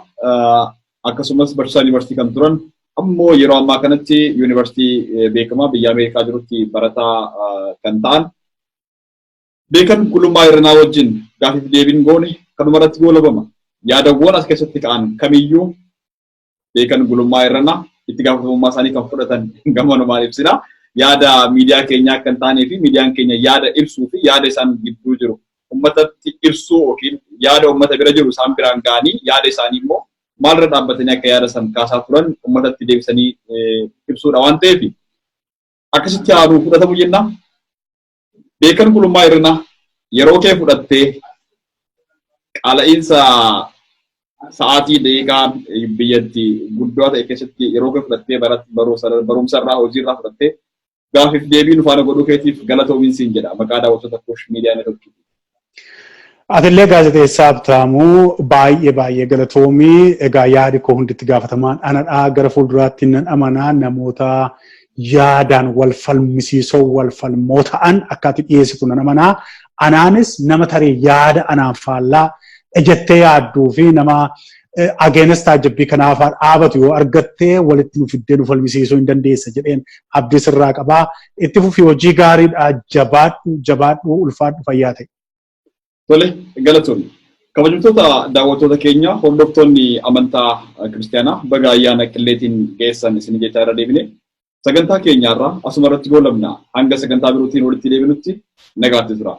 akkasumas barsiisaa yuunivarsiitii kan turan, ammoo yeroo ammaa kanatti yuunivarsiitii beekamaa biyya Ameerikaa jirutti barataa kan ta'an Beekan Gulummaa Irranaa wajjin gaafiif deebiin goone kanuma irratti goolabama. Yaadawwan as keessatti ka'an kamiyyuu Beekan Gulummaa Irranaa itti gaafatamummaa isaanii kan fudhatan gamanumaan ibsina. Yaada miidiyaa keenyaa akka hin taanee fi miidiyaan keenya yaada ibsuu fi yaada isaan gidduu jiru uummatatti ibsuu yookiin yaada uummata bira jiru isaan biraan ga'anii, yaada isaanii immoo maalirra dhaabbatanii akka yaada san kaasaa turan uummatatti deebisanii ibsuudha waan ta'eef akkasitti haaduu fudhatamu jenna. Beekan Gulummaa Irranaa, yeroo kee fudhattee qaala'iinsa sa'aatii daqiiqaa biyyatti guddaa ta'e keessatti yeroo kee fudhattee barumsa irraa, hojii irraa fudhattee gaafiif deebii nu faana godhuu keetiif galatoomiin siin jedha maqaa daawwattoota Kuush Miidiyaa Neetworkii. Atillee gaazexeessaa Habtaamuu, baay'ee baay'ee galatoomii. Egaa yaadi koo hunditti gaafatamaan anadhaa. Gara fuulduraatti nan amanaa, namoota yaadaan wal falmisiisoo, wal falmoo ta'an akka ati dhiyeessitu nan amanaa. Anaanis nama tarii yaada anaan faallaa ejettee yaadduu fi nama against taajjabbii kanaaf dhaabatu yoo argattee walitti nu fiddee nu falmisiisuu hin dandeessa jedheen abdii sirraa qabaa. Itti fufii, hojii gaariidha. Jabaadhu, jabaadhu, ulfaadhu, fayyaa ta'e. Tole, galatoomi. Kabajamtoota daawwattoota keenya, hordoftoonni amantaa kiristaanaa, baga ayyaana qilleetiin geessan isin jechaa irra deebine sagantaa keenyaarraa asuma irratti goolabna. Hanga sagantaa birootiin walitti deebinutti nagaatti tura.